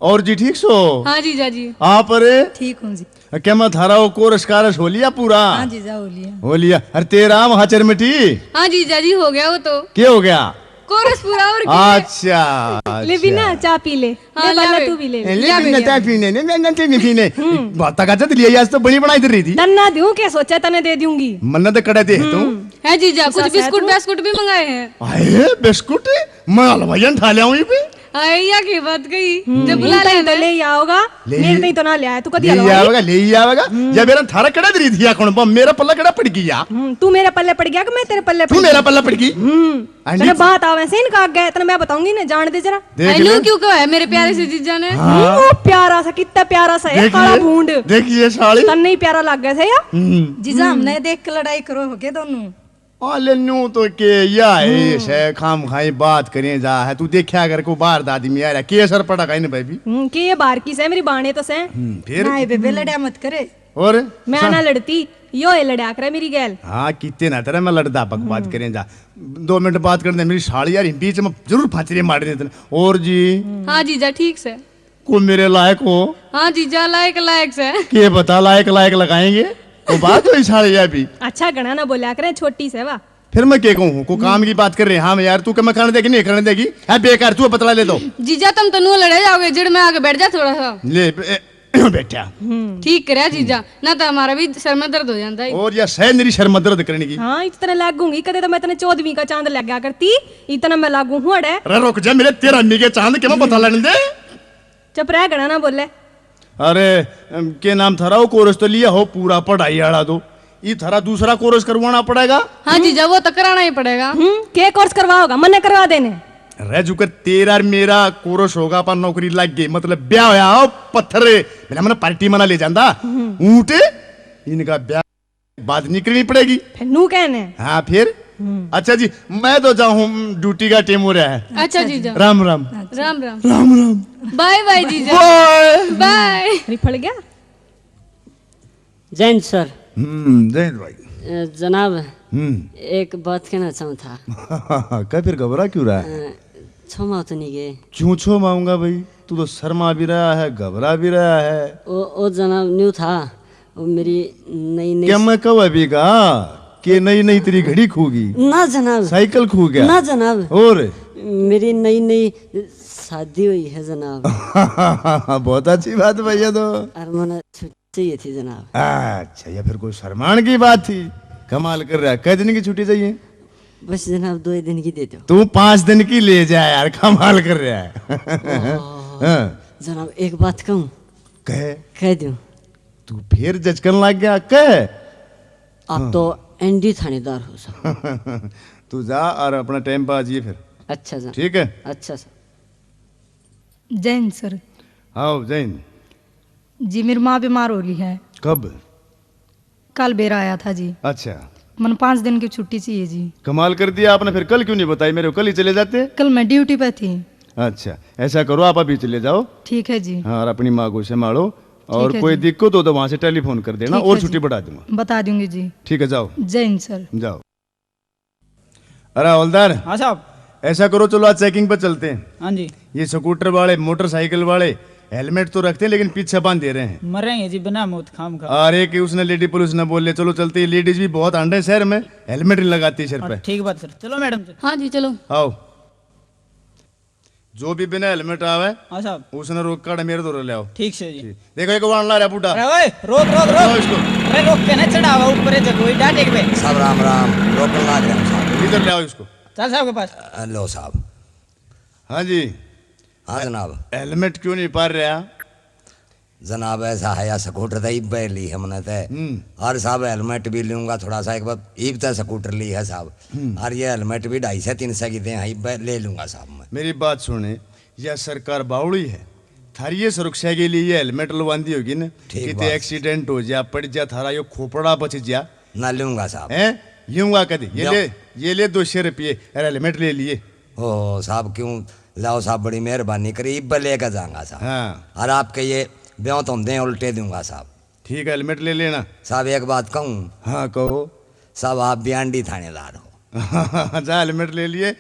और जी ठीक सो? हाँ जीजा जी। आप रे? ठीक हूँ जी। क्या मैं थारा वो कोरस कारस हो लिया पूरा? हाँ जीजा, हो लिया। हो लिया। अरे तेरा वहाँ चरमटी? हाँ जीजा जी, हो गया वो तो। क्या हो गया? कोरस पूरा और क्या? अच्छा, ले अच्छा। बिना चाय पी ले। हाँ, ले बाला, ले। तू भी ले। ए, ले ले बिना बे। चाय पीने, ने, ने, ने, पीने, पीने। हम्म। बात का जद लिया, आज तो बड़ी बनाई दे रही थी। तन्ना दूं, के सोचा तने दे दूंगी। मन्ना तो कड़ा दे तू। हम्म। है जीजा, कुछ कुछ ऐसा बिस्कुट, तू? बिस्कुट भी मंगाए हैं। आए, बिस्कुट? मैं हलवाई ठा ले आऊं ये पे। आए, या की बात कही? हम्म, जब बुला इन ताई तो लेना। ले ही आओगा, ले मेरे ही ताई तो ना ले आया, तू कदी ले ही हलवाई? आओगा, ले ही आओगा। हम्म। या मेरा थारा कड़ा दे रही थी, या कौन? मेरा पल्ला कड़ा पड़ गया। हम्म, तू मेरा पल्ले पड़ गया कि मैं तेरे पल्ले तू पड़ गई? मेरा पल्ला पड़ गई। हम्म। आंटी तने जी। बात आवे से इनका आगे, तने मैं बताऊंगी ना, जान दे जरा। देख ऐनू ले। क्यों कहा है मेरे प्यारे से जीजा ने? हाँ। हम्म, वो प्यारा सा, कितना प्यारा सा है, देखिए, काला भूंड। देखिए साली। तन्ने ही प्यारा लग गया से या? हम्म। जीजा, हम्म। हमने देख के लड़ाई करो हो के दोनों? आ ले न्यू तो के या है, हम्म। से खाम खाई बात करें जा है, तू देखा कर को बाहर दा आदमी आ रहा, के असर पड़ा का इन भाई भी? हम्म, के ये बाहर की से, मेरी बाणे तो से। हम्म, फिर? ना, बेबे, लड़ा मत करे। और? मैं सा- ना लड़ती। यो है लड़या करे मेरी गैल। हाँ, कितने ना तेरा मैं लड़दा, बकवाद करें जा। दो मिनट बात करने मेरी साली यार, बीच में जरूर फांचरे मार देते। और जी? हाँ जीजा, ठीक से। को मेरे लायक हो? हाँ जीजा, लायक, लायक से। के बता, लायक, लायक लगाएंगे। वो बात हुई साली यार भी। अच्छा, घणा ना बोल्या करें, छोटी से वा। फिर मैं के कहूँ, को काम की बात कर रहे हैं। हाँ मैं यार, तू कम करने देगी, नहीं करने देगी? है बेकार, तू बतला ले दो। जीजा, तुम तो नू लड़े जाओगे, जड़ में आके बैठ जा थोड़ा सा। ले, ए, बैठा। ठीक करया जीजा, ना तो हमारा भी सर में दर्द हो जाता है। और या सह मेरी सर में दर्द करने की। हाँ, इतना लागूंगी, कदे तो मैं तने चौदहवीं का चांद लग गया करती, इतना मैं लागू हूँ अड़े। अरे रुक जा, मेरे तेरहवीं के चांद के मैं बता लेने दे। चुप रह, घणा ना बोले। अरे, अम, के नाम थारा, वो कोर्स तो लिया हो पूरा पढ़ाई आला तो, ये थारा दूसरा कोर्स करवाना पड़ेगा। हाँ जीजा, वो तो कराना ही पड़ेगा। हम्म, के कोर्स करवाओगा? मन्ने करवा देने। रह जुकर तेरा और मेरा कोर्स होगा, अपन नौकरी लग गई, मतलब ब्याह होया हो पत्थर, मेरा मन पार्टी मना ले जांदा। ऊंट, इनका ब्याह बात नहीं करनी पड़ेगी। फिर नू कहने। हाँ फिर। अच्छा जी, मैं तो जाऊँ, ड्यूटी का टाइम हो रहा है। अच्छा जीजा। राम राम। राम राम। राम राम। बाय बाय जीजा। बाय। बाय। रिफल गया। जय हिंद सर। हम्म, जय हिंद भाई। अ, जनाब, हम्म। एक बात कहना चाहूँ था। क्या फिर घबरा क्यों रहा है? अ, छोमा तो नहीं गए? क्यों छोमाऊंगा भाई, तू तो शर्मा भी रहा है, घबरा भी रहा है। ओ, ओ जनाब, न्यू था, वो मेरी नई नई क्या मैं कब अभी कहा कि नई नई तेरी घड़ी खो गई? ना जनाब। साइकिल खो गया? ना जनाब। और? मेरी नई नई शादी हुई है जनाब। बहुत अच्छी बात भैया तो। और मने छुट्टी चाहिए थी जनाब। अच्छा, या फिर कोई शर्माण की बात थी? कमाल कर रहा है। कै दिन की छुट्टी चाहिए? बस जनाब, दो ही दिन की दे दो। तू पाँच दिन की ले जा यार, कमाल कर रहा है। ओह, हाँ। जनाब, एक बात कहूँ? कह। कह दूँ? तू फिर जचकन लग गया, कह। आप तो एंडी थानेदार हो सर। तू जा और अपना टाइम पे आ जाइए फिर। अच्छा सर। ठीक है? अच्छा सर। जय हिंद सर। हाँ, जय हिंद। जी, मेरी माँ बीमार हो रही है। कब? कल बेरा आया था जी। अच्छा। मन पाँच दिन की छुट्टी चाहिए जी। कमाल कर दिया आपने, फिर कल क्यों नहीं बताई मेरे को? कल ही चले जाते। कल मैं ड्यूटी पे थी। अच्छा, ऐसा करो, आप अभी चले जाओ। ठीक है जी। हाँ, और अपनी माँ को संभालो, और ठीक है कोई जी। दिक्कत हो तो वहाँ से टेलीफोन कर देना, ठीक और है छुट्टी जी। बढ़ा दूंगा। बता दूंगी जी। ठीक है, जाओ। जय हिंद सर। जाओ। अरे हवलदार। हाँ साहब। ऐसा करो, चलो आज चेकिंग पर चलते हैं। हाँ जी। ये स्कूटर वाले, मोटरसाइकिल वाले हेलमेट तो रखते हैं, लेकिन पीछे बांध दे रहे हैं। मरेंगे जी बिना मौत खाम खा। अरे कि उसने लेडी पुलिस ने बोल लिया, चलो चलते हैं। लेडीज भी बहुत आंडे शहर में, हेलमेट नहीं लगाती सर पे। ठीक बात सर, चलो मैडम जी। हाँ जी, चलो। आओ। जो भी बिना हेलमेट आवे, हाँ साहब। उसने रोक काट मेरे दौरे ले आओ। ठीक से जी। ठीक। देखो, एक वाहन ला रहा बूढ़ा। अरे ओए, रोक, रोक, रोक। रोक इसको। अरे रोक के ना चढ़ावा ऊपर, ये जगह डांटे के पे। साहब राम राम, रोकन लाग रहा हूँ साहब। इधर ले आओ इसको। चल साहब के पास। अ, लो साहब। हाँ जी। हाँ जनाब। हेलमेट क्यों नहीं पार रहा? जनाब, ऐसा है, या स्कूटर तो इब्बे ली हमने ते। हम्म। और साहब, हेलमेट भी लूंगा थोड़ा सा, एक बार ईब तो स्कूटर ली है साहब। हम्म। और ये हेलमेट भी ढाई सौ तीन सौ की दे हैं, इब्बे ले लूंगा साहब मैं। मेरी बात सुने, यह सरकार बावली है, थारी ये सुरक्षा के लिए ये हेलमेट लवांदी होगी ना, ठीक किते बात। एक्सीडेंट हो जा, पड़ जा, थारा यो खोपड़ा बच जा। ना लूंगा साहब। हैं? लूंगा कदे? ये लो। ले, ये ले दो सौ रुपये, अरे हेलमेट ले लिए। ओ साहब, क्यों लाओ साहब, बड़ी मेहरबानी करी, इब्बे लेके जाऊंगा साहब। हाँ। और आपके ये ब्यों तो हम दें उल्टे दूंगा साहब। ठीक है, हेलमेट ले लेना। साहब, एक बात कहूँ? हाँ, कहो। साहब, आप भी आंडी थानेदार हो। जा, हेलमेट ले लिए।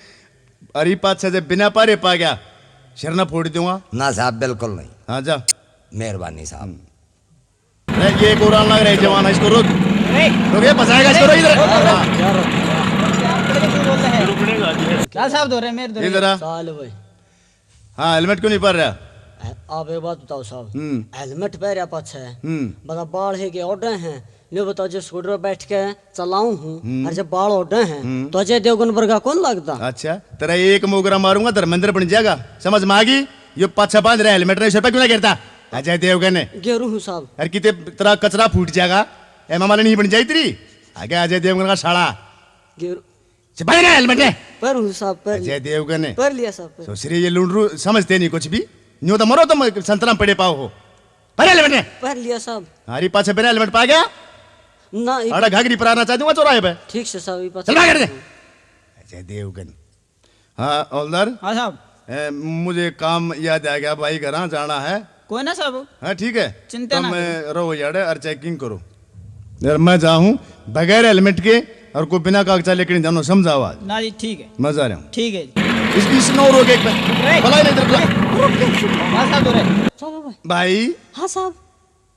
अरे पाछे जब बिना पारे पा गया, सिर ना फोड़ दूंगा। ना साहब, बिल्कुल नहीं। हाँ, जा। मेहरबानी साहब। हम्म। अरे, ये एक और आने लग रहा है जवान, इसको रोक। अरे। रोक, ये फंसाएगा, इसको रोक इधर। हाँ। क्या साहब दो रहे, मेरे दो ये रहे। जरा। साल भाई। हाँ, हेलमेट क्यों नहीं पहन रहा? आप एक बात बताओ साहब, हम्म। हेलमेट पहन रहा पाछे, हम्म। बता बाल है के ओडे हैं, न्यू बताओ, जो स्कूटर पर बैठ के चलाऊं हूँ, हम्म। और जब बाल ओडे हैं, हम्म। तो अजय देवगन वर्गा कौन लगता? अच्छा, तेरा एक मोगरा मारूंगा, धर्मेंद्र बन जाएगा, समझ में आ गई? ये पाछा बांध रहा हेलमेट, नहीं सर पे क्यों ना गिरता? अजय देवगन है। गेरू हूँ साहब। अरे किते तेरा कचरा फूट जाएगा, हेमा मालिनी बन जाएगी तेरी। आगे अजय देवगन का साला। गेरू। से पहन रहा हेलमेट है। पर हूँ साहब, पर अजय देवगन है। पर लिया साहब, पर। ससुरे ये लुंडरू समझते नहीं कुछ भी। न्यू तो मरो तुम संतरा में पड़े पाओ हो। पहन हेलमेट है। पर लिया साहब। अरे पाछे बिना हेलमेट पा गया? ना, ये अड़ा घाघरी पर आना चाह दूंगा चौराहे पे। ठीक से साहब, ये पाछे चल भाग रे। अजय देवगन। हाँ, हवलदार। हाँ साहब। ए, मुझे काम याद आ गया भाई, घर जाना है। कोई ना साहब। हाँ, ठीक है। चिंता तुम ना करो। रहो यार और चेकिंग करो। यार, मैं जा हूँ बगैर हेलमेट के और कोई बिना कागजा लेके नहीं जानो, समझा आवाज। ना जी, ठीक है। मैं जा रहा हूँ। ठीक है जी। इसकी स्नोर हो गई, एक बार। ए, बुला इन्हें इधर, बुला। रुक, रुक, रुक। हाँ साहब, हो रहा है। साहब, भाई। भाई। हाँ साहब।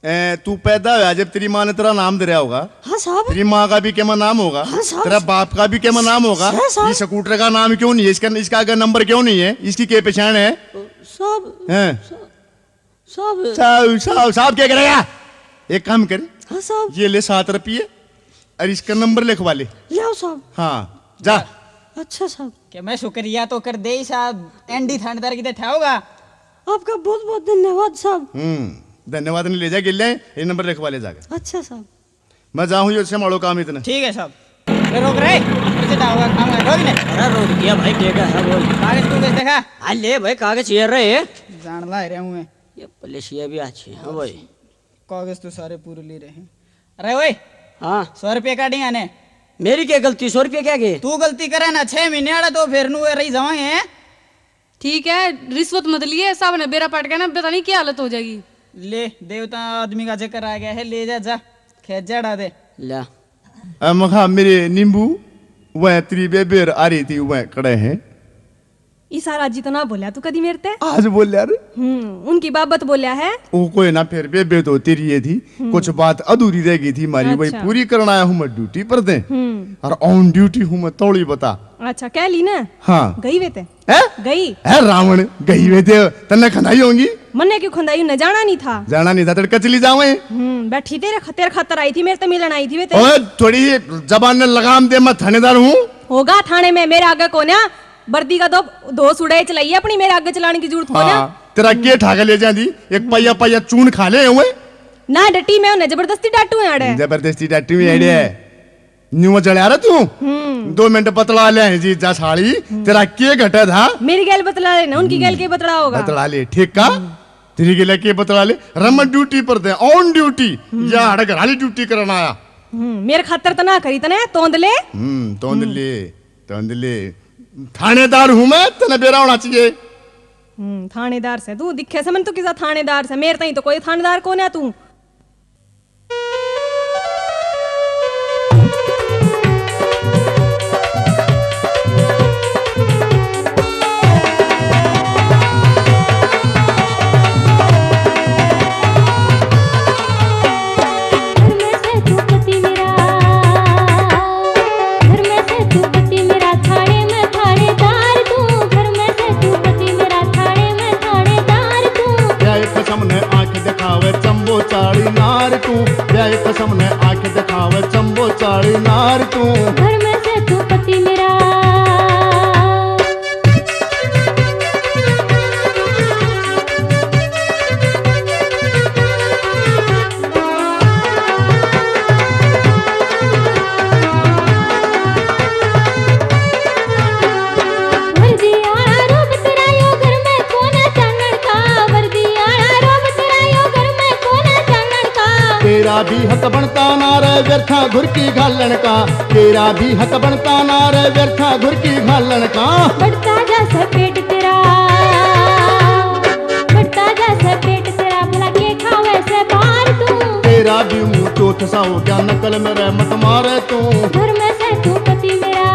ए, तू पैदा होया जब तेरी माँ ने तेरा नाम धरया होगा। हाँ साहब। तेरी माँ का भी केमा नाम होगा। हाँ साहब। तेरा बाप का भी केमा नाम होगा। हाँ साहब। ये स्कूटर का नाम क्यों नहीं है? इसका, इसका आगे नंबर क्यों नहीं है? इसकी के पहचान है? साहब। हैं? सा-, साहब। साहब, साहब, साहब क्या करेगा? एक काम कर। हाँ साहब। ये ले सात रुपये और इसका नंबर लिखवा ले। ले आओ साहब। हाँ, जा। अच्छा साहब। क्या मैं शुक्रिया तो कर दे ही साहब, एंडी थानेदार की तो ठाओगा। आपका बहुत बहुत धन्यवाद साहब। हम्म, धन्यवाद नहीं ले जा गिल्ले, ये नंबर लिखवा ले जाकर। अच्छा साहब। मैं जाऊँ, ये संभालो काम इतना। ठीक है साहब। अरे रोक रे, कैसे जाओगा काम है? रोक ने। अरे रोक दिया भाई, ठीक है, हाँ बोल। कागज कुगज देखा? आ ले भाई, कागज ये रहे। जान ला रहे हूँ मैं। ये पुलिस ये भी अच्छी है, हाँ भाई। कागज तो सारे पूरे ले रहे हैं। अरे ओए। हाँ। सौ रुपये काटेंगे ने। मेरी क्या गलती, सौ रुपये क्या गए? तू गलती करे ना, छह महीने आड़ा तो फिर नु रही जावांगे। ठीक है, रिश्वत मत लिए, साहब ने बेरा पाट के ना, पता नहीं क्या हालत हो जाएगी। ले, देवता आदमी का चक्कर आ गया है, ले जा, जा, खेत जड़ा दे। ला। ए, मखा मेरे नींबू, वह तेरी बेबेर आ रही थी, वह खड़े हैं। इशारा जितना बोल्या तू कदी मेरे ते? आज बोल्या रे। हम्म, उनकी बाबत बोल्या है। वो कोई ना, फिर बेबे तो तेरी ये थी, हम्म। कुछ बात अधूरी रह गई थी हमारी, वही अच्छा। पूरी करना आया हूँ मैं ड्यूटी पर दे। हम्म। और ऑन ड्यूटी हूँ मैं, तौली बता। अच्छा, कह ली ना? हाँ। गई वे ते? हैं? गई? है रावण, गई वे ते, तन्ने खंदाई होंगी। मन्ने क्यों खंदाई? उन्हें जाना नहीं था। जाना नहीं था, तड़का चली जावे। हम्म, बैठी तेरे ख-, तेरे खातर आई थी, मेरे ते मिलन आई थी वे ते। ओए, थोड़ी जबान ने लगाम दे, मैं थानेदार हूँ। होगा थाने में, मेरे आगे कोन्या, वर्दी का दो, दो सुड़े चलाइए अपनी, मेरे आगे चलाने की जरूरत कोन्या। हाँ, तेरा के ठाके ले जाती, एक पाइया पाइया चून खा ले हुए। ना डटी, मैं उन्हें जबरदस्ती डांटू है अड़े। जबरदस्ती डांटू है अड़े। हम्म। न्यू जल्या रे तू। हम्म। दो मिनट बतला ले जी जा साली, हम्म। तेरा के घटे था? मेरी गैल बतला लेना, उनकी गैल हम्म। के बतला होगा? बतला ले, ठीक का? हम्म। तेरी गैल के बतला ले, रमन ड्यूटी पर थे, ऑन ड्यूटी, हम्म। या हड़े घर वाली ड्यूटी करना आया। हम्म, मेरे खातर तो ना करी तने, तोंद ले। हम्म, तोंद हम्म। ले, तोंद ले। थानेदार हूँ मैं, तने बेरा होना चाहिए। हम्म, थानेदार से तू दिखे से, मन तू किसा थानेदार से, मेरे ताई तो कोई थानेदार कोन्या तू। घर में से तू पति मेरा, घर में से तू पति मेरा, थाने में थानेदार तू, घर में से तू पति मेरा, थाने में थानेदार तू। ब्याह कसम ने आंख दिखावे चंबो चाली नार तू, ब्याह कसम ने आंख दिखावे चंबो चाली नार तू। घर में से तू पति मेरा। वर्दी आला रूप तेरा यो घर में कोना चानण का, वर्दी आला रूप तेरा यो घर में कोना चानण का। तेरा भी हक बनता ना रे व्यर्था घुरकी घालण का, तेरा भी हक बनता ना रे व्यर्था घुरकी घालण का। बढ़ता जा से पेट तेरा, बढ़ता जा से पेट तेरा, भला के खावे से बाहर तू। तेरा भी मुंह चोथ सा हो गया, नकल मेरे मत मारे तू। घर में से तू पति मेरा।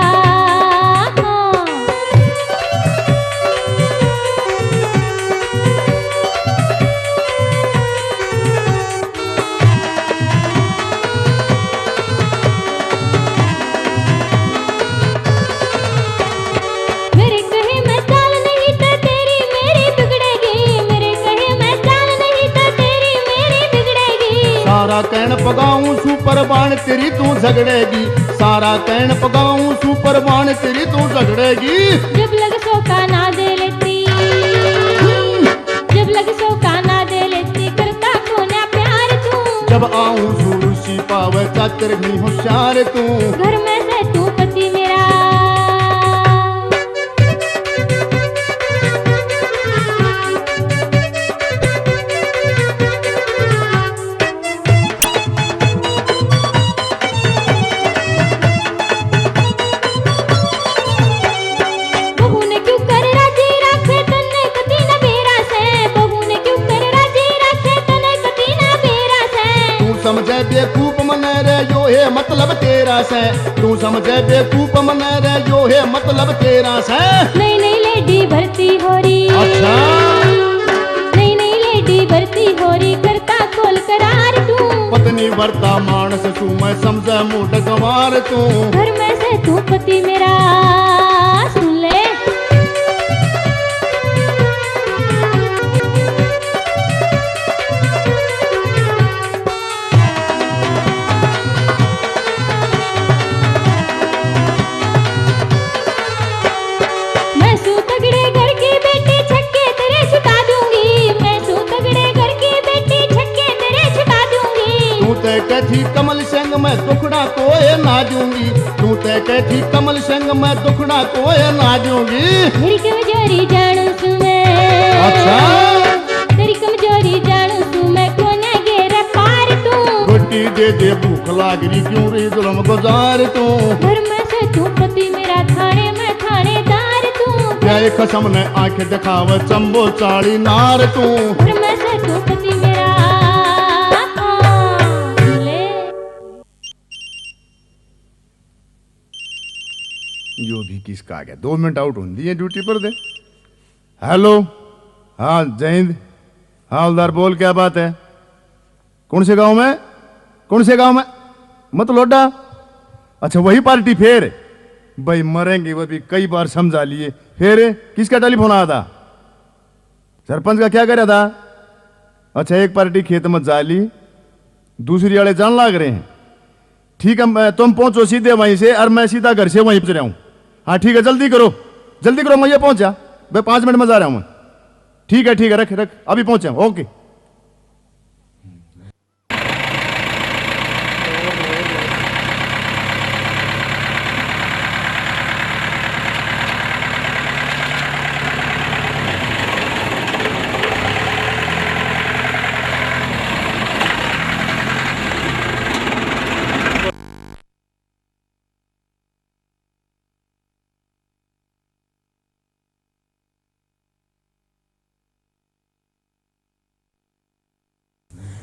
मेरे कहे में चाल नहीं तो तेरी मेरी बिगड़ेगी, मेरे कहे में चाल नहीं तो तेरी मेरी बिगड़ेगी। सारा कहण पगाऊं सू परबान तेरी तू झगड़ेगी, सारा कहण पगाऊं सू परबान तेरी तू झगड़ेगी। जब लग सो का ना दे लेती, जब लग सो का ना दे लेती, करता कोन्या प्यार तू। जब आऊं सू रूसी पावे चाचर नहीं होशियार तू। घर में से तू पति मेरा। बहू ने क्यों कर राजी राखे तन्ने कती ना बेरा से, बहू ने क्यों कर राजी राखे तन्ने कती ना बेरा से। तू समझे बेवकूफ मने रे यो है मतलब तेरा से, तू समझे बेवकूफ मने रे यो है मतलब तेरा से। नई नई लेडी भर्ती हो रही। अच्छा। नई नई लेडी भर्ती हो रही, करता कॉल करार तू। पत्नी भरता मानस तू, मैं समझे मूड गंवार तू। घर में से तू पति मेरा, सुन ले। मैं सूं तगड़े घर की बेटी, छक्के तेरे छुटा दूंगी। मैं सूं तगड़े घर की बेटी, छक्के तेरे छुटा दूंगी। तू ते कहती कमल संग मैं दुखड़ा कोए ना दूंगी। तू ते कहती कमल संग मैं दुखड़ा कोए ना दूंगी। मेरी कमजोरी जानू सूं मैं। अच्छा। तेरी कमजोरी जानू सूं मैं, कोने गेरे पार तू। रोटी दे दे भूख लाग रही, क्यों रे जुल्म गुजार तू। घर में से तू पति मेरा, थाने में थानेदार तू। क्या एक कसम ने आंखें दिखावे, चंबो चाली नार तू। घर में से तू पति मेरा, आ, ले। यो भी किसका आ गया, दो मिनट आउट होने दिए ड्यूटी पर दे। हेलो, हाँ जय हिंद। हाँ हवलदार बोल, क्या बात है? कौन से गांव में? कौन से गांव में? मत लोडा। अच्छा वही पार्टी फिर? भाई मरेंगे, वो भी कई बार समझा लिए। फिर किसका टेलीफोन आया था? सरपंच का क्या करा था? अच्छा एक पार्टी खेत में जा ली, दूसरी वाले जान लाग रहे हैं। ठीक है, मैं, तुम पहुंचो सीधे वहीं से और मैं सीधा घर से वहीं पहुंच रहा हूँ। हाँ ठीक है, जल्दी करो, जल्दी करो, मैं ये पहुंचा, मैं पाँच मिनट में जा रहा हूँ मैं। ठीक है, ठीक है, रख रख, अभी पहुंचा, ओके।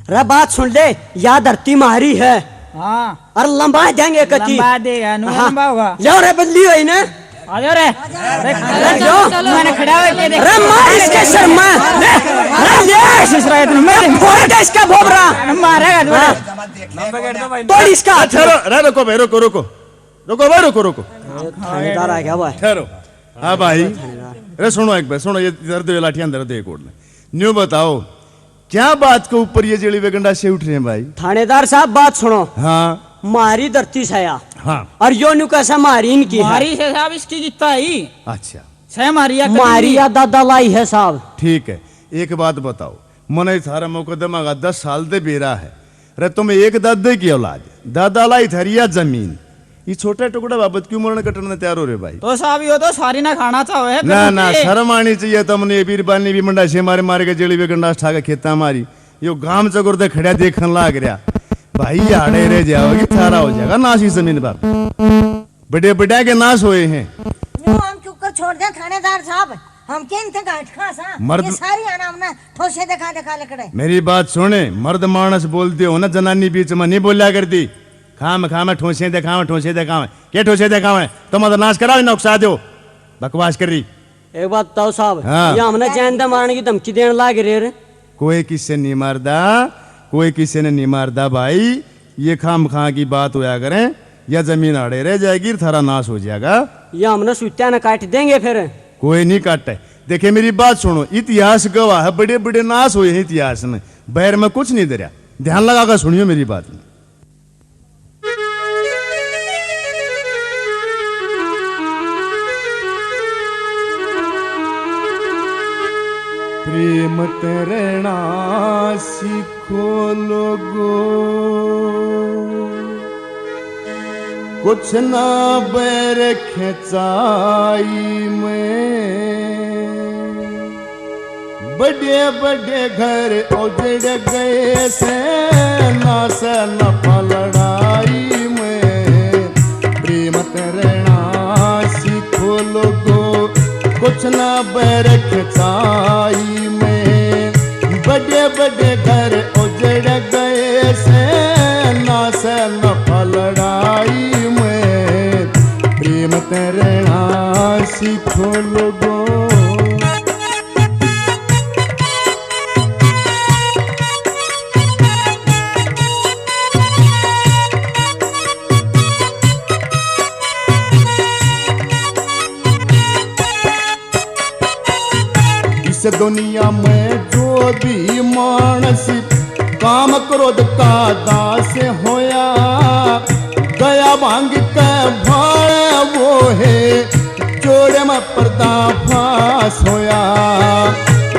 रे बात सुन ले, या धरती म्हारी है। हाँ। और लंबा देंगे कती। लंबा देगा, नु हाँ। लंबा होगा। लो रे बदली हुई ना। आ जाओ रे। अरे जो मैंने खड़ा होके देख। रे मार इसके सर में। ले। अरे ये ससुरा है तुम। मैं फोड़ दे इसका भोबरा। मारेगा तू। हाँ। तोड़ इसका। अच्छा, रो-, रे, रुको भाई, रुको, रुको। रुको भाई, रुको, रुको। थानेदार आ गया भाई। ठहरो। हाँ भाई। थानेदार। अरे सुनो एक बार, सुनो, ये इधर दो, ये लाठियां अंदर दे कोट में। न्यू बताओ, क्या बात के ऊपर ये जेली वे गंडासे उठ रहे हैं भाई? थानेदार साहब, बात सुनो। हाँ। म्हारी धरती सै या। हाँ। और यो न्यू कैसा म्हारी इनकी है। म्हारी से साहब, इसकी कितना ही। अच्छा। सै म्हारी या कभी म्हारी नहीं। या दादा लाई है साहब। ठीक है, एक बात बताओ, मने थारा मुकदमा का दस साल दे बेरा है। रे तुम एक दादे की औलाद, दादा लाई थारी या जमीन। ये छोटे टुकड़े बाबत क्यों मरण कटने तैयार हो रहे भाई? तो साहब, यो तो सारी ना खाना चाहो है, ना, ना, शर्म आनी चाहिए तुमने। ये बीरबानी भी मंडासे मारे मारे के जेली वे गंडास ठा के खेता मारी। यो गाम चौक ते खड़ा देखन लाग रहा। भाई, आड़े रह जाओगे, थारा हो जाएगा नाश इस जमीन पर। बड़े बड़ा के नाश हुए हैं। न्यू हम क्यों कर छोड़ दे थानेदार साहब, हम के इनते गांठ खा सा? मर्द ये सारी आना हमने ठोसे दिखा दिखा लकड़े। मेरी बात सुने, मर्द मानस बोलते हो ना, जनानी बीच में नहीं बोला करती। खाम खाम ठोसे दिखावे, ठोसे दिखावे। के ठोसे दिखावे? तुम तो नाश कराओ, ना उकसा दो। बकवास कर रही। एक बात बताओ साहब, हाँ। ये हमने जैन दे मारने की धमकी देने लाग रहे रे। कोई किसी ने नहीं मारदा, कोई किसी ने नहीं मारदा भाई। ये खाम खां की बात होया करें, या जमीन आड़े रह जाएगी, थारा नाश हो जाएगा। ये हमने सुत्या ने काट देंगे फिर। कोई नहीं काटे। देखे मेरी बात सुनो, इतिहास गवाह है, बड़े बड़े नाश हुए हैं इतिहास में, बैर में कुछ नहीं धरया। ध्यान लगा कर सुनियो मेरी बात। प्रेम ते रहना सीखो लोगो, कुछ ना बैर खेचाई में। बड़े बड़े घर उजड़ गए से, ना से नफा लड़ाई में। प्रेम ते रहना सीखो लोगो, कुछ ना बैर खेचाई में। बड़े बड़े घर उजड़ गए से, ना से दुनिया में जो भी मानस काम क्रोध का दास होया, गया भांग के भाले वो है जोड़े में पर्दाफाश होया।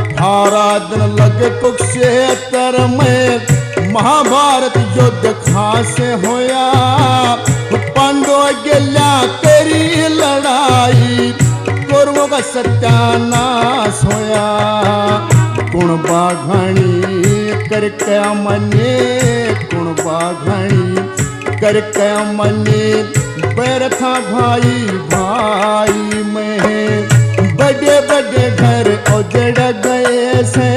अठारह दिन लग कुरुक्षेत्र में महाभारत युद्ध खास होया। पांडव गेल्या करी लड़ाई, कौरवों का सत्यानाश होया। कुण बाघाणी करके मने, कुण बाघाणी करके मने, बैर था भाई भाई में। बड़े बड़े घर उजड़ गए से,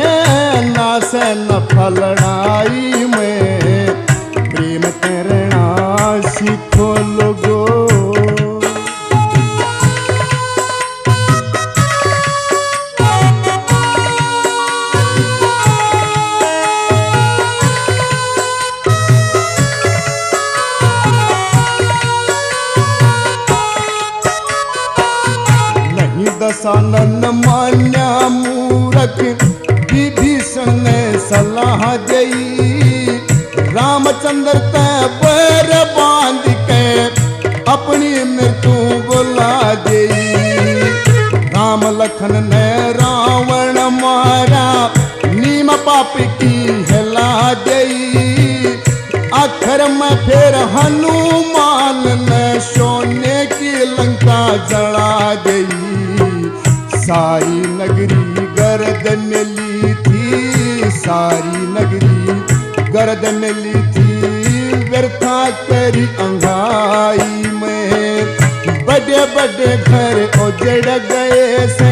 नाश नफा लड़ाई में। प्रेम करना सीखो लोगो। नहीं दशानन मान्या मूरख, विभीषण ने सलाह देई। रामचंद्र तै बैर बांध के अपनी मृत्यु बुला देई। राम लखन ने रावण मारा, नीम पाप की हिला देई। आखिर में फिर हनुमान ने सोने की लंका जला देई। सारी नगरी गर्द मिली थी, सारी नगरी गर्द मिली थी, व्यर्था करी अंगाई में। बड़े बड़े घर उजड़ गए से,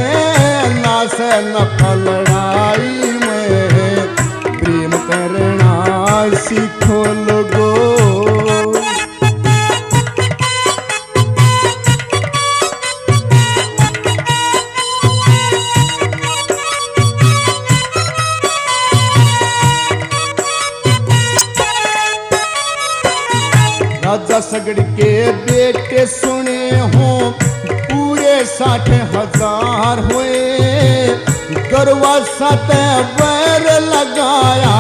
नाश नफा लड़ाई में। प्रेम करना सीखो लोगो। राजा सगड़ के बेटे सुने हो, पूरे साठ हजार होए। गर्वासा तै बैर लगाया,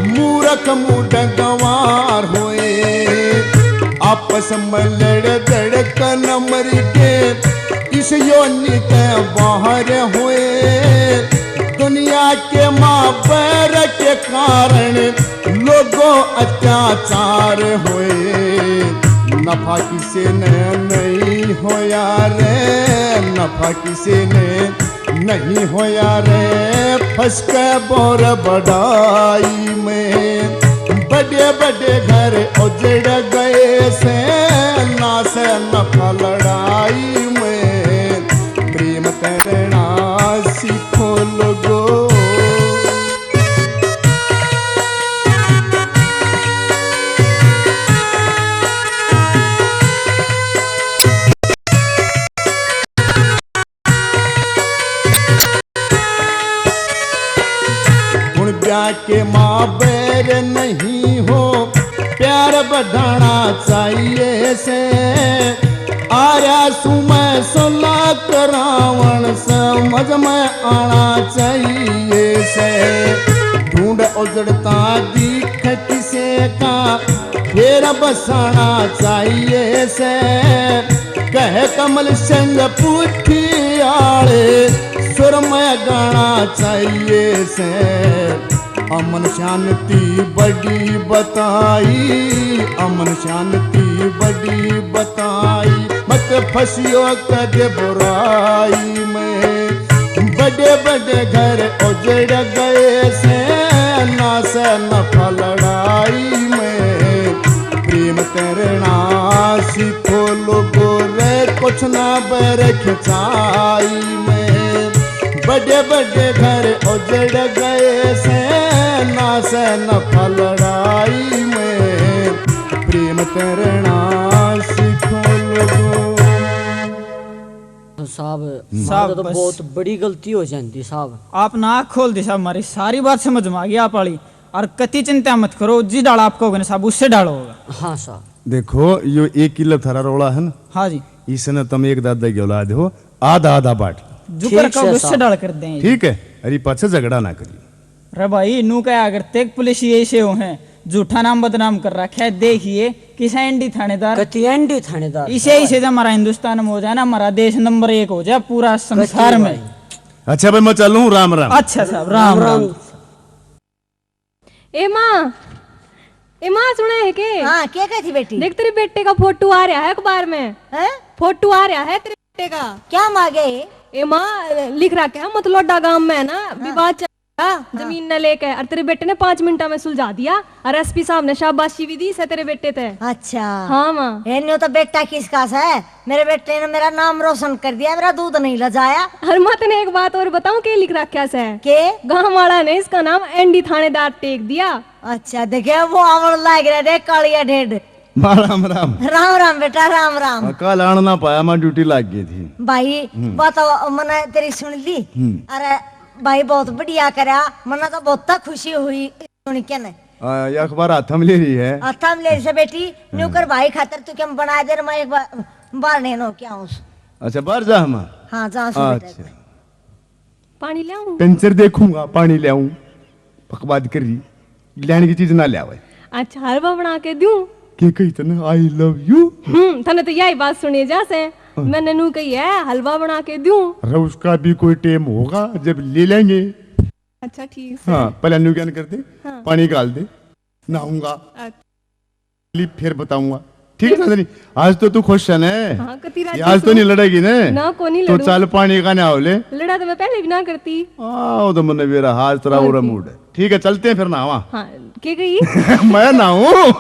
मूरख मूड गंवार होए। आपस में लड़ धड़कन मर के इस योनि तै बाहर होए। दुनिया के माँ बैर के कारण लोगों अत्याचार होए। नफा किसे ने नहीं होया रे, नफा किसे ने नहीं होया रे, फंस के बोर बढ़ाई में। बड़े बड़े घर उजड़ गए से, नाश नफा लड़ाई में। प्रेम करना सीखो लोगो। हुण ब्याह के माँ बैर नहीं हो, प्यार बढ़ाना चाहिए से। आर्या सु मैं सलाह करावण समझ में आना चाहिए से। ढूंढ उजड़ता दिख किसे का, फेर बसाना चाहिए से। कह कमल सिंह पुठी आले, सुर में गाना चाहिए से। अमन शांति बड़ी बताई, अमन शांति बड़ी बताई, मत फंसियो कदे बुराई में। बड़े बड़े घर उजड़ गए से, नाश नफा लड़ाई में। प्रेम करना सीखो लोगो रे, कुछ ना बैर खिंचाई में। बड़े बड़े घर उजड़ गए से, नाश नफा लड़ाई में। प्रेम करना सीखो लोगो। साहब, साहब, साहब तो बस। बहुत बड़ी गलती हो जाती साहब। आपने आँख खोल दी साहब, हमारी सारी बात समझ में आ गई आप वाली। और कति चिंता मत करो, जिस ढाल आपको होगा ना साहब, उससे ढाल होगा। हाँ साहब। देखो, यो एक किलो थारा रोला है ना? हाँ जी। इसने तुम एक दादा की औलाद हो, आधा आधा बांट। जुकर ठीक का से गुस्से साहब। ढाल कर दें। ठीक है। अरे पाछे झगड़ा ना करिए। रे भाई, नू कहा करते कि पुलिस ये से हो हैं, झूठा नाम बदनाम कर रखा है। देखिए, किसा एंडी थानेदार। कति एंडी थानेदार? इसे, इसे तो हमारा हिंदुस्तान में हो जाए ना, हमारा देश नंबर एक हो जाए पूरा संसार में। अच्छा भाई, मैं चलूं, राम राम। अच्छा साहब, राम राम। ए माँ, ए माँ, सुना है के? हाँ, क्या कहती बेटी? देख, तेरे बेटे का फोटो आ रहा है अखबार में। हैं? फोटो आ रहा है तेरे बेटे का। क्या माँ गए? ए माँ, लिख रखा है मतलोडा गांव में है ना, हाँ। विवाद चल रहा, हाँ। जमीन ने लेके, और तेरे बेटे ने पाँच मिनटा में सुलझा दिया, और एसपी साहब ने शाबाशी भी दी से तेरे बेटे ते। अच्छा। हाँ माँ। ए, न्यू तो बेटा किसका से? मेरे बेटे ने मेरा नाम रोशन कर दिया, मेरा दूध नहीं लजाया। और माँ, तने एक बात और बताऊं, के लिख रखा से? के? गांव वाला ने इसका नाम एंडी थानेदार टेक दिया। अच्छा, देखे, वो आवण लाग रहा, देख, कालिया ढेड। माँ, राम राम। राम राम बेटा, राम राम। हाँ, कल आन ना पाया, मैं ड्यूटी लाग गई थी। भाई, हम्म। बात तो मैंने तेरी सुन ली। हम्म। अरे भाई, बहुत बढ़िया करा, मन्ने तो बहुत खुशी हुई सुन के ने। आ, ये अखबार हाथ में ले रही है। हाथ में ले रही से बेटी, न्यू कर भाई खातर तू क्या बना दे, मैं एक बार बाहर नहीं नो क्या हूँ। अच्छा, बाहर जा हम। हाँ, जा सो बेटा। अच्छा। पानी ले आऊं? पंचर देखूंगा, पानी ले आऊं। बकवाद कर रही, लेने की चीज ना ले आवे। अच्छा, हलवा बना के दूं? के कही तने, "I love you"? हम्म, तने तो यही बात सुनी जा से। हाँ। मैंने नू कही है, "हलवा बना के दूं?" अरे, उसका भी कोई टाइम होगा जब ले लेंगे। अच्छा, ठीक से। हाँ, पहले न्यू ज्ञान कर दे, हाँ। पानी गाल दे, नहाऊंगा। अच्छा। फिर बताऊंगा, ठीक है चांदनी? आज तो तू खुश है ना? हाँ, कती राजी आज तो नहीं लड़ेगी ना? ना, को नहीं तो लड़ूं। चल, पानी का ना हो ले। लड़ा तो मैं पहले भी ना करती। आओ तो मन्ने बेरा, आज तेरा और मूड है। ठीक है, चलते हैं फिर नहावा। हाँ, के गई? मैं नहाऊं।